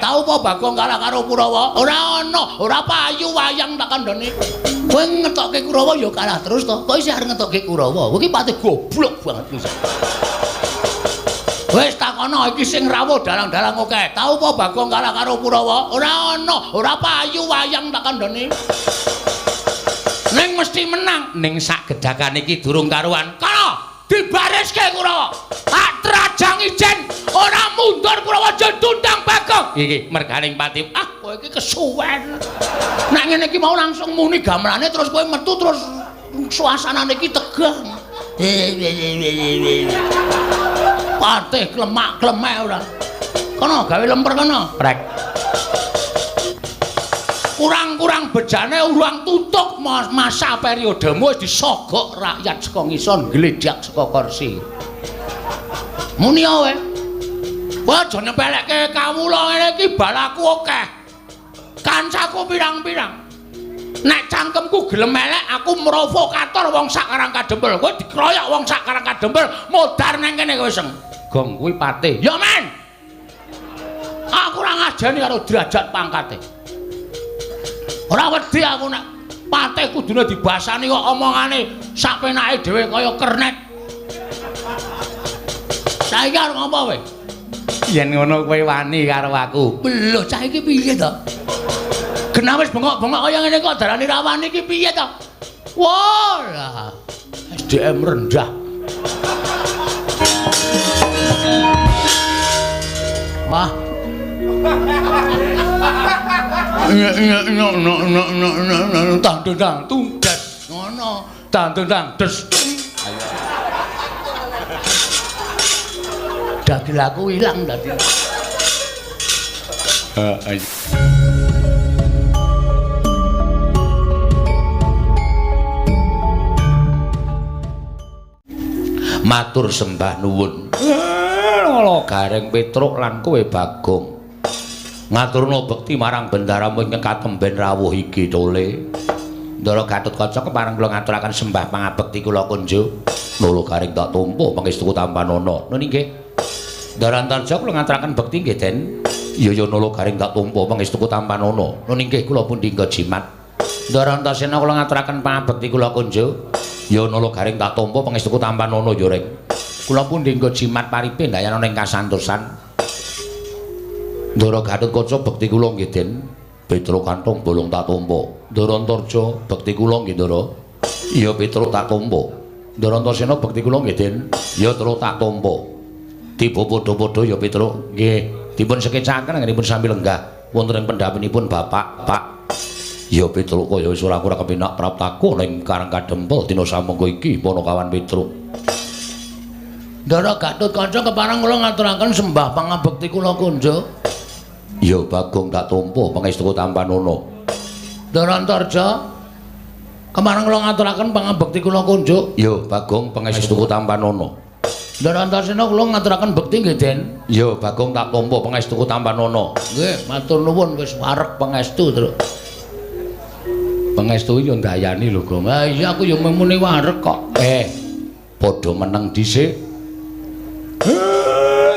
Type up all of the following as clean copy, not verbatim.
Tau apa Bagong kalah karo Kurawa? Ora ana, ora payu wayang tak kandhane. Kowe ngetokke Kurawa ya kalah terus to. Kok isih arep ngetokke Kurawa? Kowe iki pati goblok banget wis. Wis takono iki sing rawuh dalang-dalang akeh. Tau apa Bagong kalah karo Kurawa? Ora ana, ora payu wayang tak kandhane. Ning mesti menang. Ning sak gedhakan iki durung karuan. Kono dibariske Kurawa. Tak trajang ijen ora mundur Kurawa jendundang Bagong. Iki merganing pati. Ah, kowe iki kesuwen. Nek ngene iki mau langsung muni gamelane terus kowe metu terus suasanane iki tegang. Patih klemak-klemek ora. Kono gawe lemper kono. Prek. Kurang-kurang bejane urang tutuk masa periodemu wis disogok rakyat saka ngisor ngledhak saka kursi. Muni kowe. Kowe aja nyepelekke kawula ngene iki balaku akeh. Kancaku pirang-pirang. Nek cangkemku gelem elek aku provokator wong sak Karang Kadempel. Kowe dikroyok wong sak Karang Kadempel modar nang kene kowe seng. Gong kuwi patih. Ya men. Aku ora ngajeni karo derajat pangkate. Ora wedi aku nek patih kudune dibasani kok omongane sak penake dhewe kaya kernet. Saiki arep ngopo kowe? Yen ngono kowe wani karo aku. Lho cah iki piye to? Genah wis bengok-bengok kaya ngene kok darani ra wani iki piye to? Wah, lah SDM rendah. Wah. Tang tang tunggas ngono, tang tang des. Dagil aku ilang dadi. Heeh. Matur sembah nuwun. Lho Gareng Petruk lan kowe Bagong. Ngaturna bekti marang bendaramu ingkang katemben rawuh iki tole. Ndara Gatotkaca kepareng kula ngaturaken sembah pangabekti kula kunjuk. Lho Gareng tak tampa pangestuku tampanana. Nun inggih. Ndara Antarja kula ngaturaken bekti nggih Den. Iya ya Nala Gareng tak tampa pangestuku tampanana. Nun inggih kula pundi nggo jimat. Ndara Antasena kula ngaturaken pangabekti kula kunjuk. Ya Nala Gareng tak tampa pangestuku tampanana ya Reng. Kula pundi nggo jimat paripe ndayana ing kasantosan. Ndara Gatotkaca bekti kula nggih Den. Petruk kantong bolong tak tampa. Ndara Antarja bekti kula nggih Ndara. Iya Petruk tak tampa. Ndara Antasena bekti kula nggih Den. Ya Truk tak tampa. Tiba padha-padha ya Petruk. Nggih, dipun sekecaken anggenipun sami lenggah wonten ing pendhapinipun Bapak, Pak. Ya Petruk kaya wis ora kurang kepenak praptaku ning Karang Kadempel dina samangka iki Panakawan Petruk. Ndara Gatotkaca kepareng kula ngaturaken sembah pangabekti kula kunjuk. Ya Bagong tak tampa pangestuku tampanana. Ndara Antarja kepareng kula ngaturaken pangabekti kula kunjuk. Ya Bagong pangestuku tampanana. Ndara Antasena kula ngaturaken bekti nggih Den. Ya Bagong tak tampa pangestuku tampanana. Nggih, matur nuwun wis wareg pangestu, Truk. Pangestu yo ndayani lho, Gong. Ha iya aku yo muni wareg kok. Padha meneng dhisik.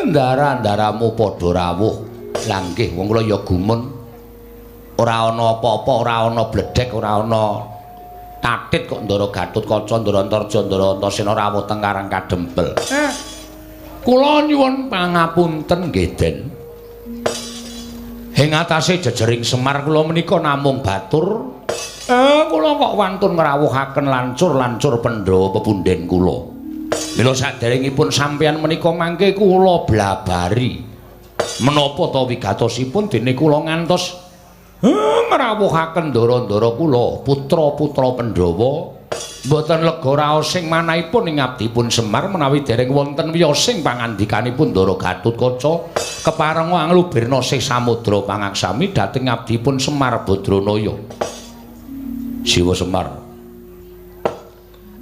Ndara-ndaramu padha rawuh. Lah nggih wong kula ya gumun. Ora ana apa-apa, ora ana bledhek, ora ana tatit kok Ndara Gatotkaca, Ndara Antarja, Ndara Antasena rawuh teng Karang Kadempel. Kula nyuwun pangapunten nggih Den. Ing atase jejering Semar kula menika namung batur. Kula kok wantun ngrawuhaken lancur-lancur Pandhawa pepunden kula. Mila saderengipun sampeyan menika mangke kula blabari. Menapa ta wigatosipun dene kula ngantos ngrawuhaken ndara-ndara kula, putra-putra Pandhawa mboten lega raos sing manahipun ing abdipun Semar menawi dereng wonten wiyosing pangandikanipun Ndara Gatotkaca keparenga anglubirna sih samudra pangaksami dhateng abdipun Semar Badranaya. Siwa Semar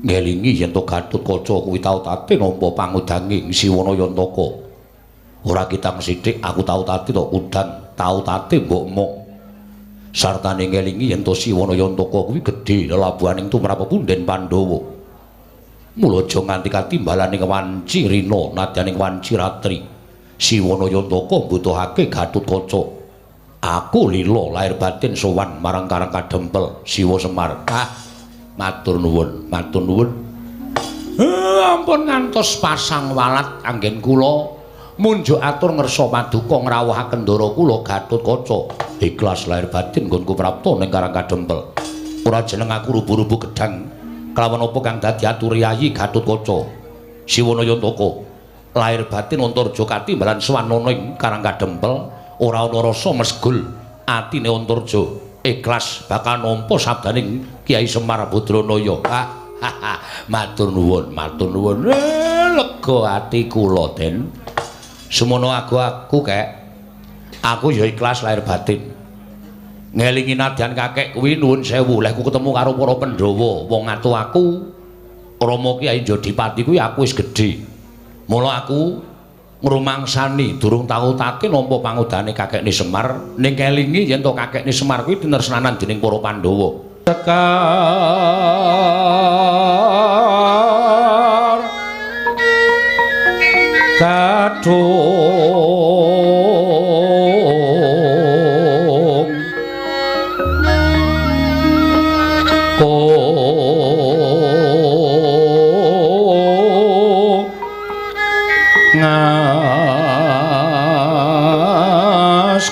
ngelingi yen to Gatotkaca kuwi tau tate nampa pangudange Siwana Yantaka. Ora kitang sithik aku tau tate to udan tau tate mbokmu. Sartane ngelingi yen to Siwana Yantaka kuwi gedhe lelabuhaning tumrap pepunden Pandhawa. Mula aja nganti katimbalaning wanci rina nadyaning wanci ratri. Siwana Yantaka mbutuhake Gatotkaca. Aku lila lahir batin sowan marang Karang Kadempel Siwa Semar. Ah, matur nuwun, matur nuwun. Ampun ngantos pasang walat anggen kula munjuk atur ngersa paduka ngrawuhaken ndara kula Gatotkaca. Ikhlas lahir batin nggonku prapta ning Karang Kadempel. Ora jeneng aku rubu-rubu gedang kelawan apa kang dadi aturi Yayi Gatotkaca. Siwana Yantaka lahir batin Antarja katimbalan sowan ning Karang Kadempel. Ora ana rasa mesgul atine Antarja ikhlas bakal nampa sabdaning Kyai Semar Badranaya. Matur nuwun, matur nuwun. Lega ati kula, Den. Semono aku kek. Aku ya ikhlas lahir batin. Ngelingi nadyan kakek kuwi nuwun sewu, lehku ketemu karo para Pandhawa, wong ngatu aku Rama Kyai Jodipati kuwi aku wis gedhe. Mula aku ngrumangsani durung tau take nampa pangudane kakekne Semar, ning kelingi yen to kakekne Semar kuwi tinresnanan dening para Pandhawa. Sekar kadung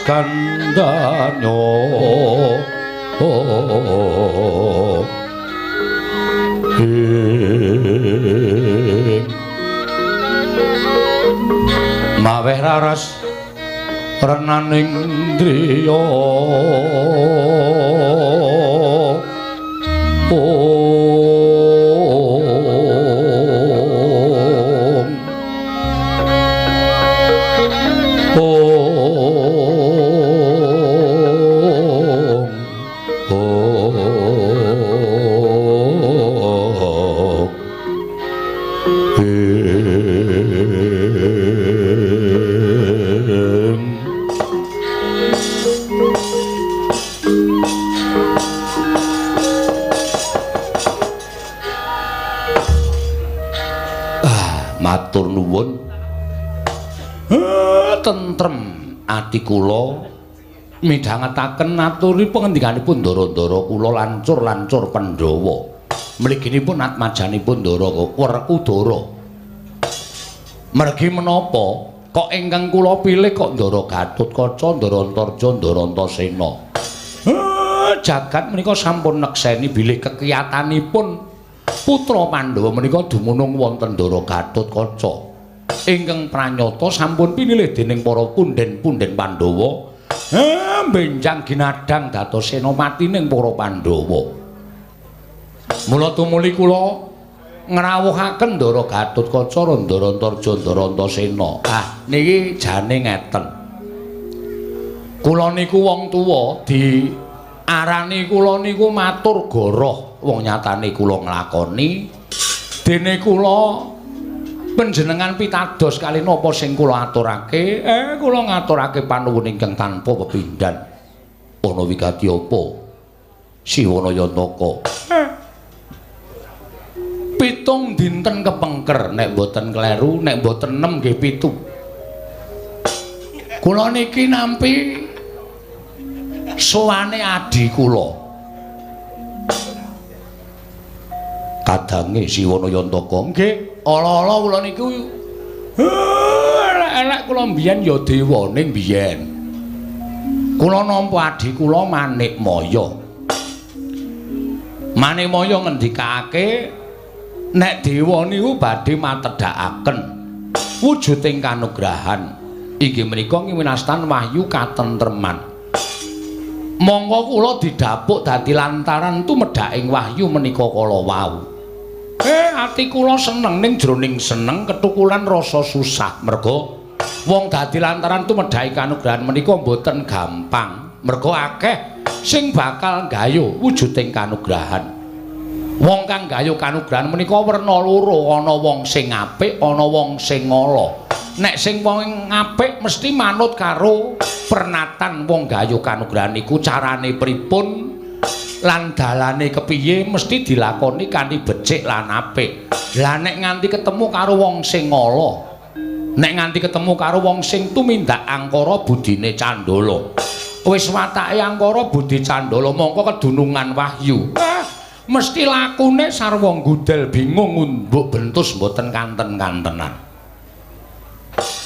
kandanyo maweh raras renaning driya matur nuwun. Tentrem ati kula midhangetaken aturi pangendikanipun ndara-ndara kula lancur-lancur Pandhawa. Mliginipun atmajanipun ndara Werkudara. Mergi menapa kok ingkang kula pilih kok Ndara Gatotkaca, Ndara Antarja, Ndara Antasena. Jagat menika sampun nekseni bilih kekiyatanipun putra Pandhawa menika dumunung wonten Ndara Gatotkaca. Ingkang pranyata sampun pinilih dening para punden-punden Pandhawa. Benjang ginadang dados senopatining para Pandhawa. Mula tumuli kula ngrawuhaken Ndara Gatotkaca, Ndara Antarja, Ndara Antasena. Ah, niki jane ngeten. Kula niku wong tuwa di arani kula niku matur goroh, wong nyatane kula nglakoni. Dene kula panjenengan pitados kali napa sing kula aturake? Kula ngaturake panuwun ingkang tanpa pepindhan. Ana wigati apa? Siwana Yantaka. 7 dinten kepengker, nek mboten kleru, nek mboten 6 nggih 7. Kula niki nampi sowane adhi kula. Kadange Siwana Yantaka. Nggih, ala-ala kula niku elek-elek kula mbiyen ya dewa ning biyen. Kula nampa adhi kula Manikmaya. Manikmaya ngendikake nek dewa niku badhe matedhakaken wujuding kanugrahan. Inggih menika ngiwinastan wahyu katentreman. Monggo kula didhapuk dadi lantaran tumedhaking wahyu menika kala wau. Ati kula seneng ning jroning seneng ketukulan rasa susah merga wong dadi lantaran tumedhake kanugrahan menika mboten gampang. Merga akeh sing bakal gayuh wujuding kanugrahan. Wong kang gayuh kanugrahan menika werna loro, ana wong sing apik, ana wong sing ala. Nek sing wong apik mesti manut karo pernatan wong gayuh kanugrahan iku carane pripun lan dalane kepiye mesti dilakoni kanthi becik lan apik. Lah nek nganti ketemu karo wong sing ala, nek nganti ketemu karo wong sing tumindak angkara budine candala, Wis watake angkara budi candala mongko kedunungan wahyu. Mesti lakune sarwa nggudel bingung ngumbuk bentus mboten kanten-kantenan.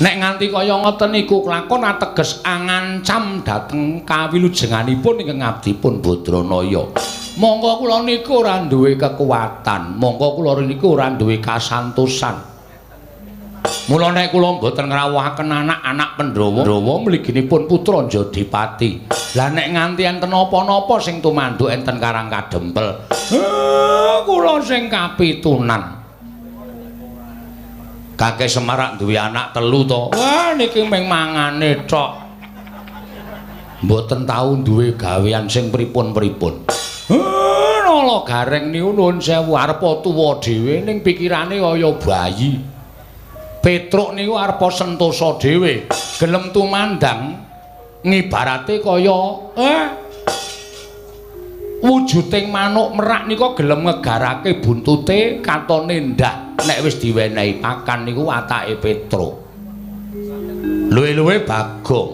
Nek nganti kaya ngoten niku lakon ateges angancam dhateng kawilujenganipun ingkang ngabdipun Badranaya. Mongko kula niku ora duwe kekuatan, mongko kula niku ora duwe kasantosan. Mula nek kula mboten ngrawuhaken anak-anak Pandhawa mliginipun putra Jodipati. Lah nek nganti enten napa-napa sing tumanduk enten Karang Kadempel, kula sing kapitunan. Kakek Semar duwe anak telu to. Wah niki mung mangane tok. Mboten tau duwe gawean sing pripun-pripun. Nala Gareng niku nuwun sewu arep tuwa dhewe ning pikirane kaya bayi. Petruk niku arep sentosa dhewe, gelem tumandang ngibarate kaya wujuding manuk merak nika gelem ngegarake buntute katone ndah nek wis diwenehi pakan niku watake Petruk. Luwe-luwe Bagong.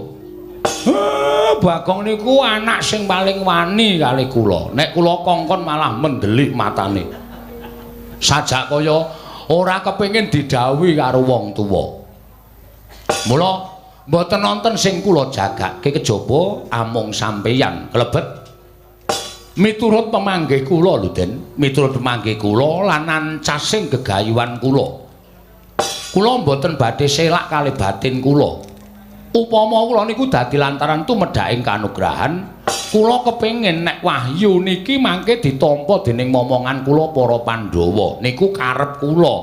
Bagong niku anak sing paling wani kalih kula. Nek kula kongkon malah mendelik matane. Sajak kaya ora kepengin didhawuhi karo wong tuwa. Mula mboten nonton sing kula jagake kejaba amung sampeyan klebet miturut pemanggih kula lho Den, miturut pemanggih kula lan ancasing gegayuhan kula. Kula mboten badhe selak kalih batin kula. Upama kula niku dadi lantaran tumedhaking kanugrahan, kula kepengin nek wahyu niki mangke ditampa dening momongan kula para Pandhawa. Niku karep kula.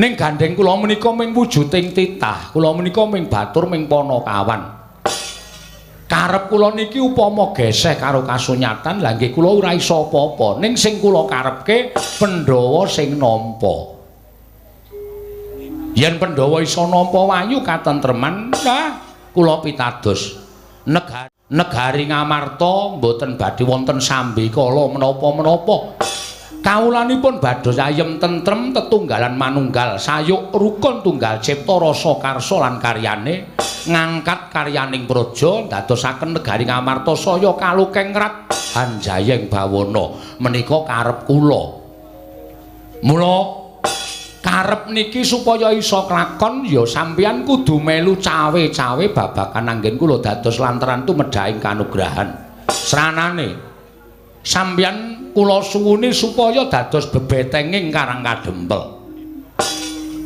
Ning gandheng kula menika ming wujuding titah, kula menika ming batur ming panakawan. Karep kula niki upama geseh karo kasunyatan, lha nggih kula ora iso apa-apa. Ning sing kula karepke Pandhawa sing nampa. Yen Pandhawa iso nampa wahyu katentreman, nah kula pitados. Negari Ngamarta mboten badhe wonten sambekala menapa-menapa. Kawulanipun badhe ayem tentrem tetunggalan manunggal sayuk rukun tunggal cipta rasa karsa lan karyane ngangkat karyaning praja ndadosaken negari Ngamarta saya kalukengrat hanjayeng bawana. Menika karep kula. Mula karep niki supaya iso klakon ya sampeyan kudu melu cawe-cawe babagan anggen kula dados lantaran tumedhaking kanugrahan. Sranane sampeyan kula suwuni supaya dados bebetenging Karang Kadempel.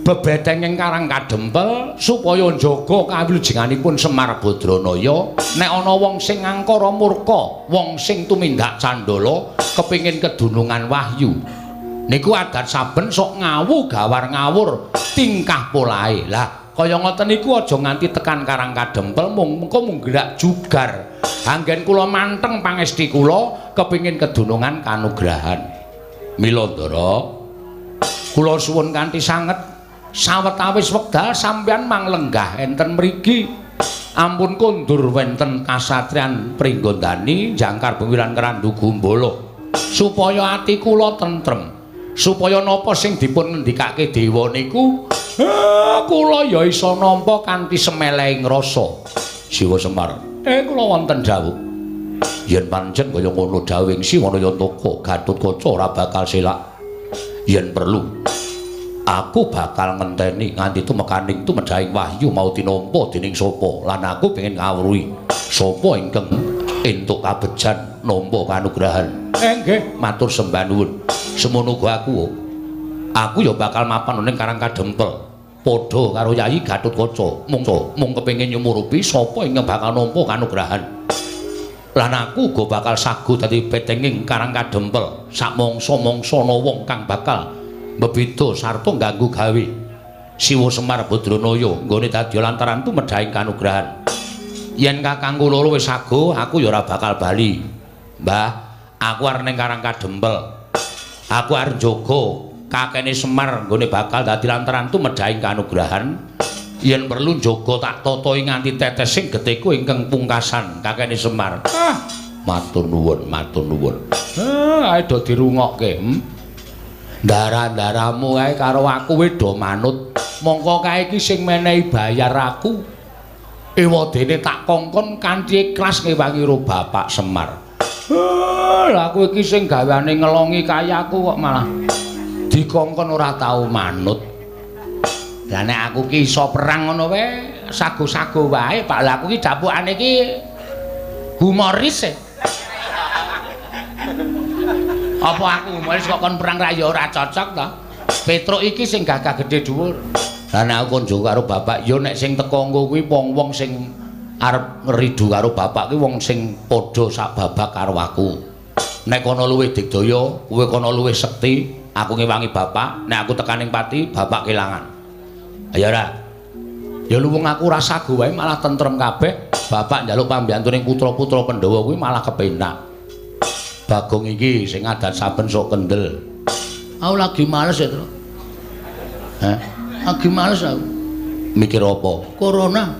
Bebetenging Karang Kadempel supaya njaga kawilujenganipun Semar Badranaya. Nek ana wong sing angkara murka, wong sing tumindak candala kepengin kedunungan wahyu, niku adat saben sok ngawu gawar ngawur tingkah polahe. Lah kaya ngoten niku aja nganti tekan Karang Kadempel mung mengko mung gerak jugar. Anggen kula manteng pangesti kula kepingin kedunungan kanugrahan. Mila Ndara, kula suwun kanthi sanget sawetawis wekdal sampeyan manglenggah enten mriki. Ampun kondur wenten kasatriyan Pringgondani jangkar bengi lan Krandu Gumbala supaya ati kula tentrem. Supaya napa sing dipun ngendikake dewa niku kula ya iso nampa kanthi semelehing rasa. Siwa Semar, kula wonten dawuh. Yen pancen kaya ngono dawuhing Siwana Yantaka, Gatotkaca ora bakal selak. Yen perlu aku bakal ngenteni nganti tumekaning tumedhahing wahyu mau tinampa dening sapa lan aku pengin ngawruhi sapa ingkang entuk kabejan nampa kanugrahan. Nggih, matur sembah nuwun. Semono uga aku ya bakal mapan ning Karang Kadempel padha karo Yayi Gatotkaca mung kepengin nyumurupi sapa ingkang bakal nampa kanugrahan. Lan aku uga bakal sagu dadi petenging Karang Kadempel sak mangsa-mangsa ana wong kang bakal mbebeda sarta ngganggu gawe Siwa Semar Badranaya nggone dadi lantaran tumedhahing kanugrahan. Yen kakangku loro wis sagu, aku ya ora bakal bali. Mbah, aku arep ning Karang Kadempel. Aku arep njaga kakene Semar nggone bakal dadi lantaran tumedhahing kanugrahan. Yen perlu njaga tak tata nganti tetesing getihku ingkang pungkasan kakene Semar. Matur nuwun, matur nuwun. Ae do dirungokke. Ndara-ndaramu kae karo aku wis do manut. Mongko kae iki sing menehi bayar aku. Ewadene tak kongkon kanthi ikhlas ngewangi ro Bapak Semar. Lah kowe iki sing gaweane ngelongi kayaku kok malah dikongkon ora tau manut. Lah nek aku ki iso perang ngono wae, sago-sago wae, Pak. Lah aku ki dapukane iki humoris e. Apa aku humoris kok kon perang ra ya ora cocok to? Petruk iki sing gagah gedhe dhuwur. Lah nek aku konjo karo bapak, ya nek sing teko engko kuwi wong-wong sing arep ngridu karo bapak kuwi wong sing padha sak babak karo aku. Nek kono luwih digdaya, kowe kono luwih sekti, aku ngewangi bapak, nek aku tekaning pati, bapak kelangan. Ayo ora. Ya luwung aku ora sago wae malah tentrem kabeh, bapak njaluk pambiyantu ning putra-putra Pandhawa kuwi malah kepenak. Bagong iki sing adat saben sok kendel. Aku lagi males ya, Tru. Hah? Lagi males aku. Mikir apa? Corona.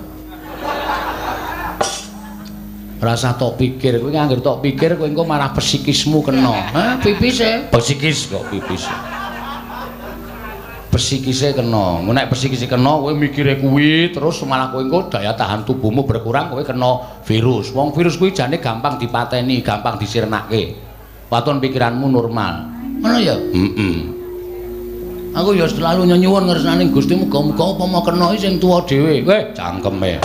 Rasa tok pikir, kowe anggere tok pikir kowe engko malah psikismu kena. Hah, pipis e? Psikis kok pipis. Psikise kena. Nek psikise kena kowe mikire kuwi terus malah kowe engko daya tahan tubuhmu berkurang, kowe kena virus. Wong virus kuwi jane gampang dipateni, gampang disirnake. Waton pikiranmu normal. Ngono ya? Heeh. Aku ya selalu nyuwun ngersane Gusti muga-muga upama kena iki sing tuwa dhewe. Weh, cangkeme.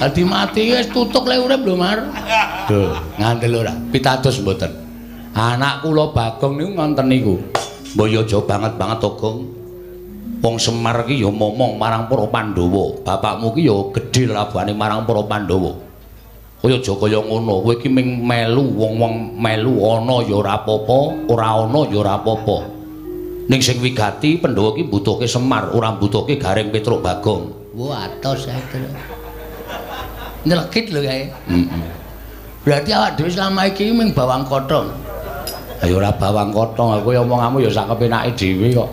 Dadi mati wis tutuk le urip lho, Mar. Duh, ngandel ora? Pitados mboten. Anak kula Bagong niku ngonten niku. Mbok ya aja banget-banget to, Gong. Wong Semar ki ya momong marang para Pandhawa. Bapakmu ki ya gedhe labuhane marang para Pandhawa. Kowe aja kaya ngono, kowe iki ming melu wong-wong melu ana ya ora apa-apa, ora ana ya ora apa-apa. Ning sing wigati Pandhawa ki mbutuhke Semar, ora mbutuhke Gareng Petruk Bagong. Wah, atos ae terus. Nyelekit lho kae. Heeh. Berarti awak dhewe selama iki ming bawang kothong. Ayo ora bawang kothong, aku ya omonganmu ya sak kepenake dhewe kok.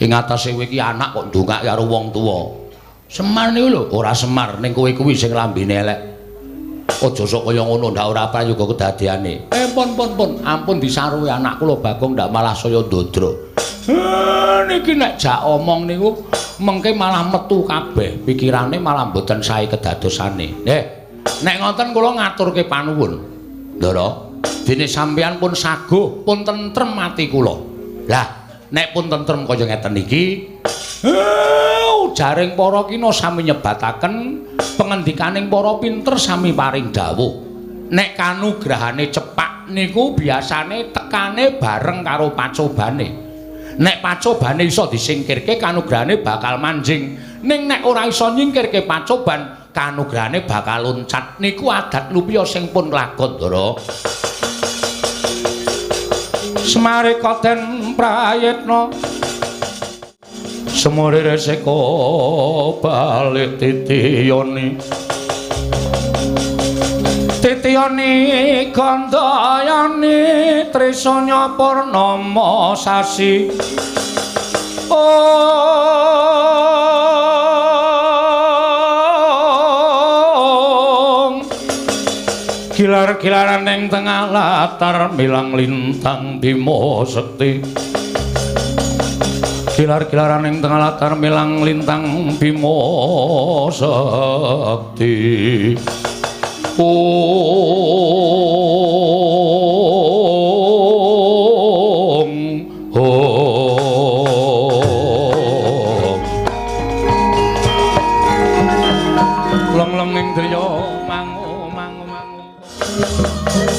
Ing atase kowe iki anak kok ndongake karo wong tuwa. Semar niku lho, ora Semar ning kowe kuwi sing lambene elek. Aja sok kaya ngono, ndak ora prayoga kedadeane. Pun pun pun, ampun disaruwi anak kula Bagong ndak malah saya ndodro. Niki nek jak omong niku mengke malah metu kabeh, pikirane malah mboten sae kedadosane. Nek ngoten kula ngaturke panuwun. Ndara, dene sampeyan pun saguh, pun tentrem ati kula. Lah, nek pun tentrem kaya ngeten iki, ujaring para kina sami nyebataken pengendikaning para pinter sami paring dawuh. Nek kanugrahane cepak niku biasane tekane bareng karo pacobane. Nek pacobane iso disingkirke kanugrahane bakal manjing. Ning nek ora iso nyingkirke pacoban, kanugrahane bakal loncat. Niku adat lupiya sing pun lagon, Ndara. Semarika den prayitna semure reseka balik titiyoni titiyoni gandayani trisanya purnama sasi. Ong gilar-gilaran ing tengah latar milang lintang bima sekti. Gilar-gilaran ing tengah latar milang lintang bima sekti. Om Om Leng-leng ing driya mangu mangu mangu. Bye.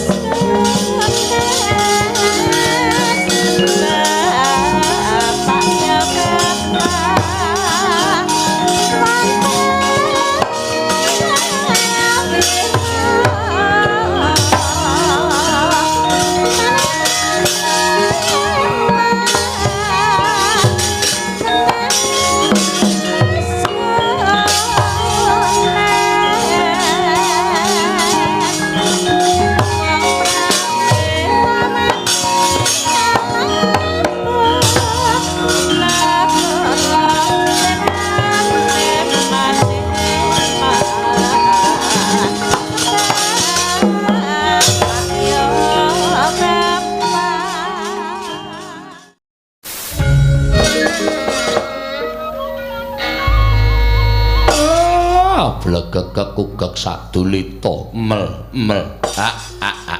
glegegek kugek sadulita mel mel a a a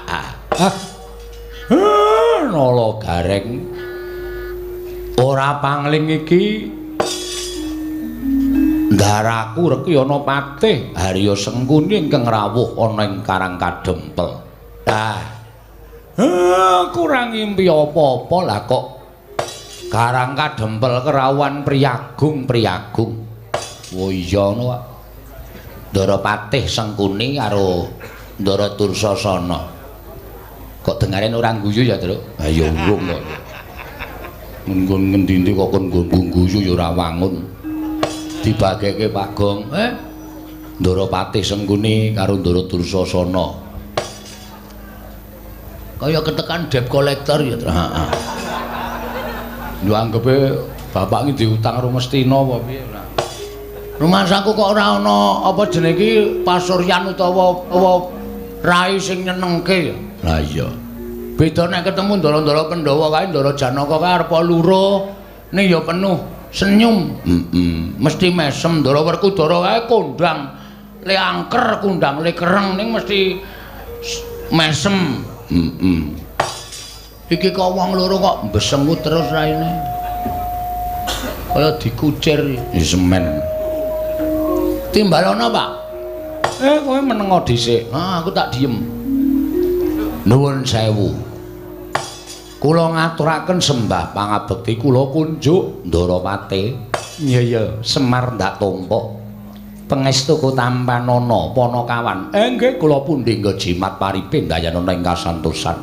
a. Nala Gareng ora pangling iki ndaraku reki ana patih Harya Sengkuni ingkang rawuh ana ing Karang Kadempel. Ah, kurang ngimpi apa-apa lah kok Karang Kadempel kerawuhan priyagung-priyagung. Oh iya ngono kok. Ndara Patih Sengkuni karo Ndara Dursasana. Kok dengaren ora guyu ya, Truk? Ha ya urung kok. Nggon ngendi-endi kok kon nggon guyu ya ora wangun. Dibageke Pak Gong. Ndara Patih Sengkuni karo Ndara Dursasana. Kaya ketekan debt collector ya, Truk. Heeh. Yo anggepe bapak iki diutang karo Mestina apa piye ora. Rumasaku kok ora ana apa jenenge iki pasuryan utawa apa rai sing nyenengke ya. Lah iya. Beda nek ketemu ndara-ndara Pandhawa kae, Ndara Janaka kae arep luruh ning ya penuh senyum. Heeh. Mesti mesem. Ndara Werkudara kae kondang le angker, kondang le kereng ning mesti mesem. Heeh. Iki kok wong loro kok mbesengut terus raine. Kaya dikucir semen. Timbalono, Pak. Kowe menengo dhisik. Ah, aku tak diem. Nuwun sewu. Kula ngaturaken sembah pangabekti kula kunjuk Ndara Patih. Iya iya, Semar ndak tampa. Pangestu tampanana Panakawan. Nggih kula pundi nggo jimat paripe ndayanana ing kasantosan.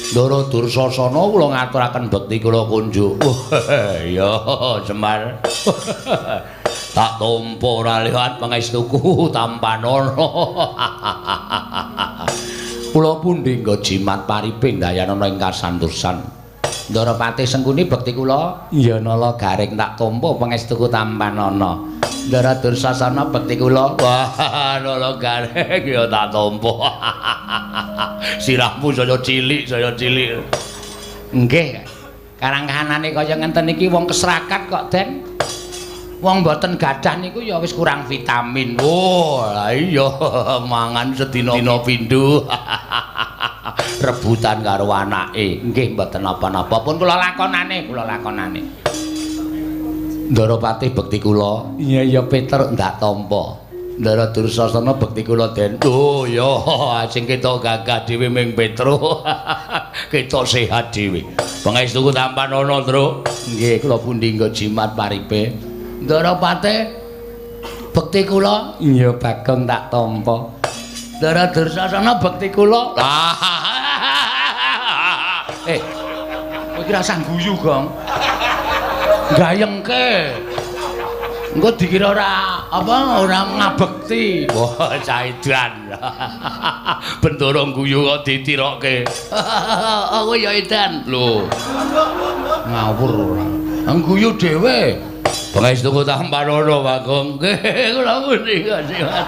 Ndara Dursasana kula ngaturaken bekti kula kunjuk. Ya Semar. Tak tampa ora liwat pangestuku tampanana. Kula pundi nggo jimat paripe ndayanana ing kasantosan. Ndara Patih Sengkuni bekti kula. Iya Nala Gareng tak tampa pangestuku tampanana. Ndara Dursasana bekti kula. Wah, Nala Gareng ya tak tampa. Sirahmu saya cilik, saya cilik. Nggih. Karang kahanane kaya ngenten iki wong keserakat kok, Den. Wong mboten gadah niku ya wis kurang vitamin. Oh, lah iya mangan sedina pindho. Rebutan karo anake. Nggih mboten napa-napa pun kula lakonane, kula lakonane. Ndara Patih bekti kula. Iya iya Peter ndak tampa. Ndara Dursasana bekti kula, Den. Oh ya, sing ketok gagah dhewe ming Petro. Ketok sehat dhewe. Pangestuku tampanana, Truk. Nggih, kula pundi nggo jimat paripe. Ndara Patih bekti kula. Iya Bagong tak tampa. Ndara Dursasana bekti kula. Kowe iki rasah guyu, Gong. Gayengke. Engko dikira ora apa ora ngabekti. Wah, caidan. Bendara guyu kok ditirokke. Aku ya edan. Lho. Ngawur ora. Guyu dhewe. Pangestuku tampanana, Bagong. Nggih, kula pundi kasihan.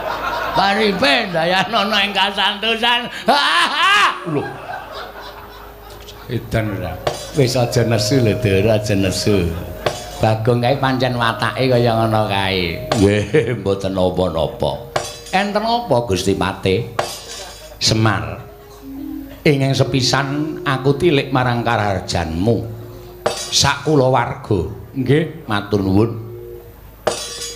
Paripe ndayanana ing kasantosan. Lho. Edan ora. Wis aja nesu lho, Ndara, aja nesu. Bagong kae pancen watake kaya ngono kae. Nggih, mboten napa-napa. Enten apa Gusti Patih? Semar. Ingkang sepisan aku tilik marang karaharjanmu. Sak kulawarga. Nggih, matur nuwun.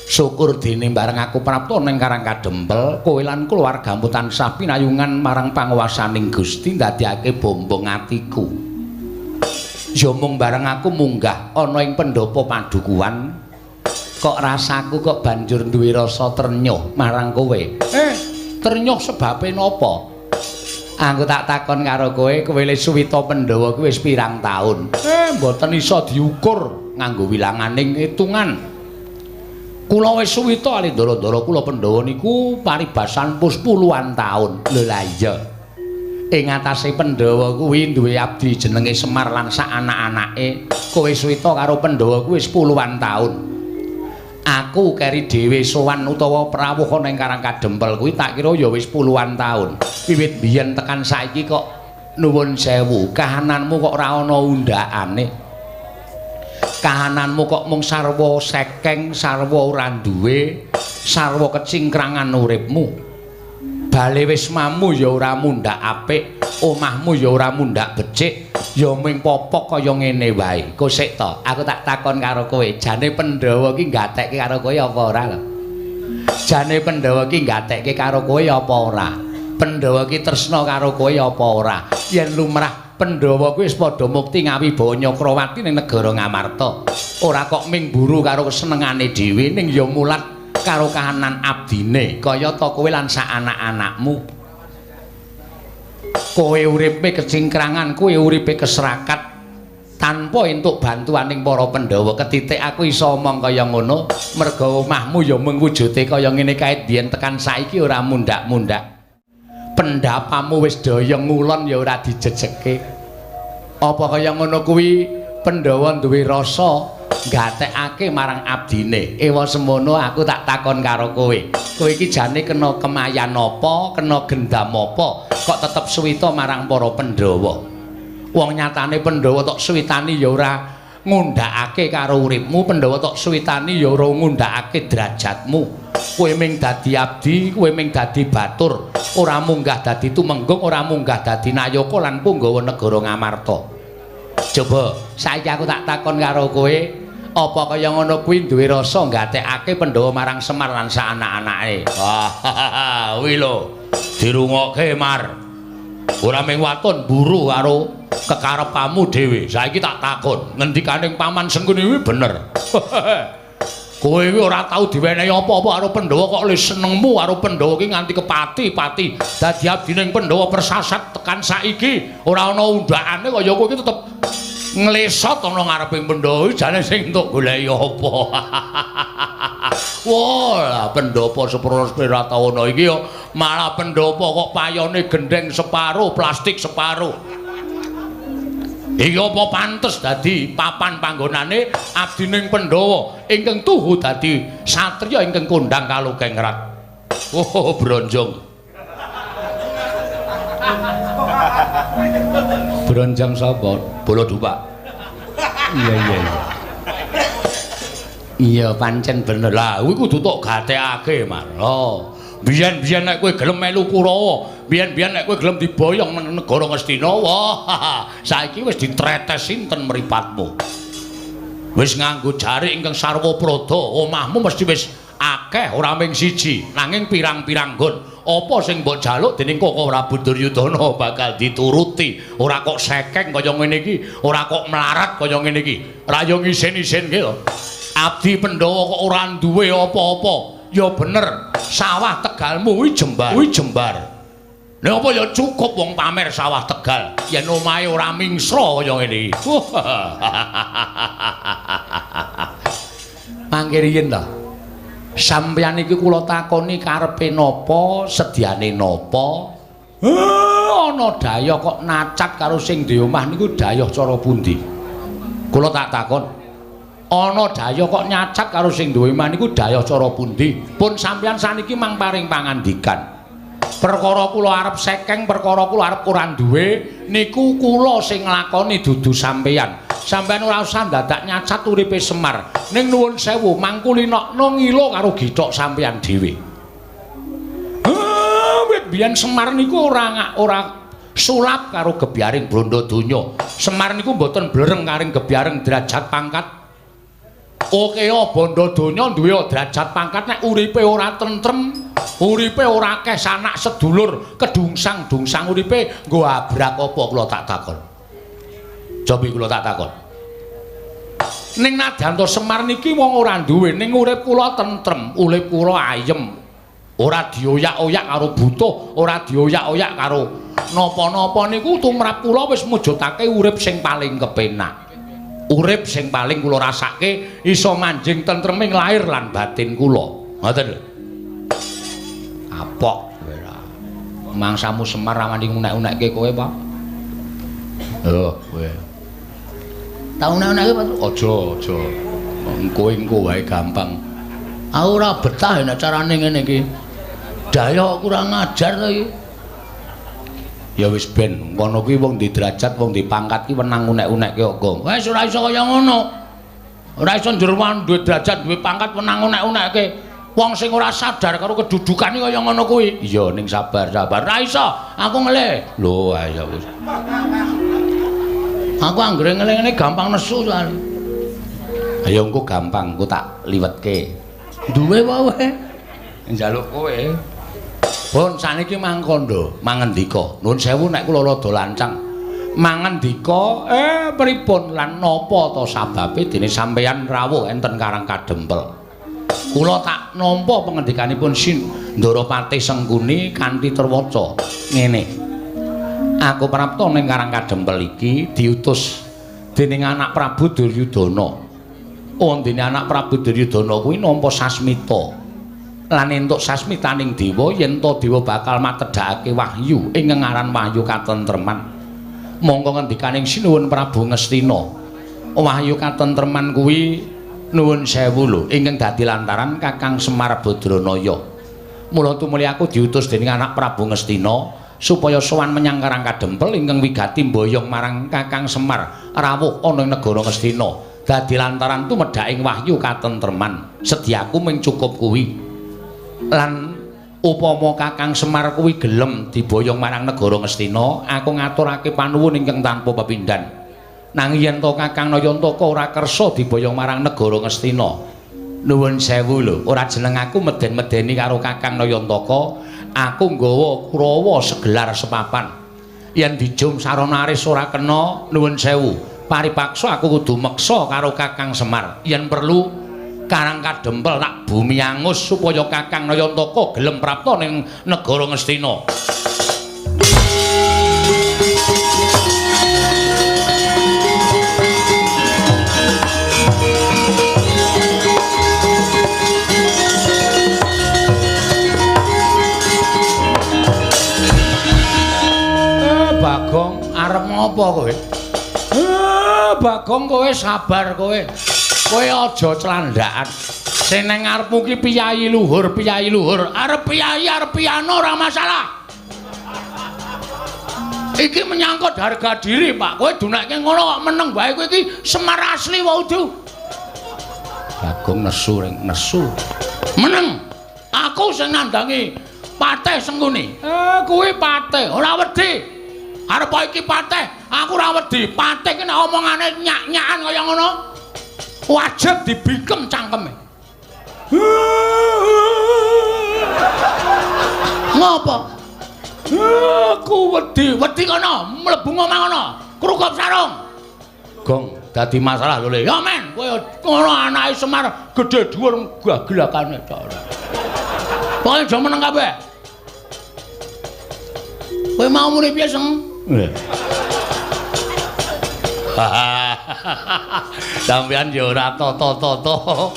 Syukur dene bareng aku prapta ning Karang Kadempel, kowe lan keluargamu tansah pinayungan marang panguwasaning Gusti ndadekake bombong atiku. Ya mung bareng aku munggah ana ing pendhapa padukuhan, kok rasaku kok banjur duwe rasa trenyuh marang kowe. Trenyuh sebabe napa? Aku tak takon karo kowe, kowe le suwita Pandhawa kuwi wis pirang taun? Mboten iso diukur nganggo wilanganing hitungan. Kula wis suwita ali ndara-ndara kula Pandhawa niku paribasan pus puluhan taun. Lho lah iya. Ing atase Pandhawa kuwi duwe abdi jenenge Semar lan sak anak-anake. Kowe suwita karo Pandhawa kuwi wis puluhan taun. Aku keri dhewe sowan utawa prawuh ana ing Karang Kadempel kuwi tak kira ya wis puluhan taun. Wiwit biyen tekan saiki kok nuwun sewu, kahananmu kok ora ana undhakane. Kahananmu kok mung sarwa sekeng, sarwa ora duwe. Sarwa kecingkrangan uripmu. Bale wismamu ya ora mundhak apik, omahmu ya ora mundhak becik, ya ming popok kaya ngene wae. Kosek to, aku tak takon karo kowe, jane Pandhawa ki gatekke karo kowe apa ora lho? Jane Pandhawa ki gatekke karo kowe apa ora? Pandhawa ki tresna karo kowe apa ora? Yen lumrah Pandhawa kuwi wis padha mukti ngawibawa Nyakrawati ning negara Ngamarta. Ora kok ming buru karo kesenengane dhewe, ning ya mulat karo kahanan abdine, kaya ta kowe lan sak anak-anakmu. Kowe uripe kecingkrangan, kowe uripe keserakat tanpa entuk bantuaning para Pandhawa. Ketitik aku iso omong kaya ngono merga omahmu ya mung wujude kaya ngene kae biyen tekan saiki ora mundhak-mundhak. Pendapamu wis daya ngulon ya ora dijejeke. Apa kaya ngono kuwi Pandhawa duwe rasa gatekake marang abdine. Ewa semono aku tak takon karo kowe. Kowe iki jane kena kemayan apa, kena gendam apa, kok tetep suwita marang para Pandhawa? Wong nyatane Pandhawa tok suwitani ya ora ngundhakake karo uripmu, Pandhawa tok suwitani ya ora ngundhakake derajatmu. Kowe ming dadi abdi, kowe ming dadi batur, ora munggah dadi tumenggung, ora munggah dadi nayaka lan punggawa negara Ngamarta. Coba saiki aku tak takon karo kowe, apa kaya ngono kuwi duwe rasa gatekake Pandhawa marang Semar lan sak anak-anake? Wah, kuwi lho dirungokke Mar. Ora ming waton buru karo kekarepanmu dhewe. Saiki tak takon, ngendikaning Paman Sengkuni kuwi bener. Kowe iki ora tau diwenehi apa-apa karo Pandhawa kok le senengmu karo Pandhawa iki nganti kepati-pati. Dadi abdining Pandhawa persasat tekan saiki ora ana undhakane kaya kowe iki tetep nglesot ana ngareping Pandhawa. Jane sing entuk goleki apa? Wah, Pandhawa Seprana iki ya malah Pandhawa kok payone gendheng separo, plastik separo. Iki apa pantes dadi papan panggonane abdining Pandhawa ingkang tuhu dadi satriya ingkang kondhang kalukengrat. Oh, bronjong. Bronjong sapa? Bala Dupak. Iya iya iya. Iya pancen bener. Lah kuwi kudu tok gatekake, Mar. Oh. Biyen-biyen nek kowe gelem melu Kurawa, biyen-biyen nek kowe gelem diboyong nang negara Ngastina, wah, saiki wis ditretes sinten mripatmu. Wis nganggo jarik ingkang sarwa prada, omahmu mesti wis akeh ora ming siji, nanging pirang-pirang nggon. Apa sing mbok jaluk dening Koko Prabu Duryudana bakal dituruti. Ora kok sekeng kaya ngene iki, ora kok melarat kaya ngene iki. Ra yo ngisin-isin ki lho. Abdi Pandhawa kok ora duwe apa-apa. Ya bener, sawah Tegalmu kuwi jembar. Kuwi jembar. Lha apa ya cukup wong pamer sawah Tegal yen omahe ora mingsra kaya ngene iki. Mangke riyin to. Sampeyan iki kula takoni karepe napa, sediane napa? Ana dayah kok nacat karo sing di omah niku dayah cara pundi? Kula tak takon. Ana dayah kok nyacat karo sing duwe omah niku dayah cara pundi? Pun sampeyan saniki mang paring pangandikan. Perkara kula arep sekeng, perkara kula arep ora duwe niku kula sing nglakoni dudu sampeyan. Sampeyan ora usah dadak nyacat uripe Semar. Ning nuwun sewu mangkulinokno ngilo karo githok sampeyan dhewe. Wit biyen Semar niku ora sulap karo gebyaring bondo donya. Semar niku mboten blereng karing gebyaring derajat pangkat. Oke, bondo donya duwe derajat pangkat nek uripe ora tentrem, uripe ora akeh sanak sedulur, kedungsang-dungsang uripe nggo abrak apa kula tak takon. Cobi kula tak takon. Ning nadyan to Semar niki wong ora duwe, ning urip kula tentrem, urip kula ayem. Ora dioyak-oyak karo butuh, ora dioyak-oyak karo napa-napa niku tumrap kula wis mujudake urip sing paling kepenak. Urip sing paling kula rasake iso manjing tentreming lahir lan batin kula. Ngoten lho. Kapok kowe ora. Mangsamu Semar ra wani ngunek-unekke kowe, Pak. Lho, kowe. Tak unek-unekke, Pak. Aja, aja. Engko-engko wae gampang. Aku ora betah nek carane ngene iki. Daya kurang ajar to iki. Ya wis ben, kono kuwi wong di derajat, wong di pangkat ki wenang unek-unekke kok. Wis ora iso kaya ngono. Ora iso njur duwe derajat, duwe pangkat wenang unek-unekke. Wong sing ora sadar karo kedudukane kaya ngono kuwi. Iya ning sabar, sabar. Ora iso, aku ngelih. Lho, ayo wis. Aku anggere ngelih ngene gampang nesu soalé. Ayo engko gampang, engko tak liwetke. Duwe wae. Njaluk kowe. Pun saniki mangkondo, mangendika. Nuwun sewu nek kula rada lancang. Mangendika, pripun lan napa to sababe dene sampeyan rawuh enten Karang Kadempel? Kula tak nampa pengendikanipun Ndara Sengkuni kanthi terwaca ngene. Aku prapta ning Karang Kadempel iki diutus dening anak Prabu Duryudana. Oh, dene anak Prabu Duryudana kuwi nampa sasmita. Lan entuk sasmitaning dewa yen to dewa bakal matedhakake wahyu ing ngaran wahyu katentreman. Mongko ngendikaning Sinuwun Prabu Ngastina, wahyu katentreman kuwi nuwun sewu lho ingkang dadi lantaran Kakang Semar Badranaya. Mula tumuli aku diutus dening anak Prabu Ngastina supaya sowan menyang Karang Kadempel ingkang wigati mboyong marang Kakang Semar rawuh ana ing negara Ngastina. Dadi lantaran tumedhaking wahyu katentreman. Sediaku mung cukup kuwi. Lan upama Kakang Semar kuwi gelem diboyong marang negara Ngastina, aku ngaturake panuwun ingkang tanpa pepindhan. Nanging yen to Kakang Nayantaka ora kersa diboyong marang negara Ngastina, nuwun sewu lho, ora jeneng aku meden-medeni karo Kakang Nayantaka, aku nggawa Kurawa segelar sepapan. Yen dijum sarana aris ora kena, nuwun sewu, paripaksa aku kudu meksa karo Kakang Semar. Yen perlu Karang Kadempel tak bumi angus supaya Kakang Nayantaka gelem prapta ning negara Ngastina. Bagong arep ngopo kowe? Bagong kowe sabar kowe. Kowe aja clandhakan. Sing nang ngarepmu ki piyayi luhur, piyayi luhur. Arep piyayi, arep piano ora masalah. Iki menyangkut harga diri, Pak. Kowe dunekke ngono kok meneng wae kowe iki Semar asli wae udu. Bagong nesu ring nesu. Meneng. Aku sing nandangi Patih Sengkuni. Kuwi patih, ora wedi. Arep iki patih, aku ora wedi. Patih ki nek omongane nyak-nyakan kaya ngono, wajib dibikem cangkeme. Ngopo? Aku wedi, wedi kono, mlebu omah kono, krukup sarung. Gong, dadi masalah lho le. Ya men, kowe ngono anake Semar gedhe dhuwur gagelakane tok. Pokoke aja meneng kabeh. Kowe mau muni piye, Seng? Sampeyan ya ora tata-tata.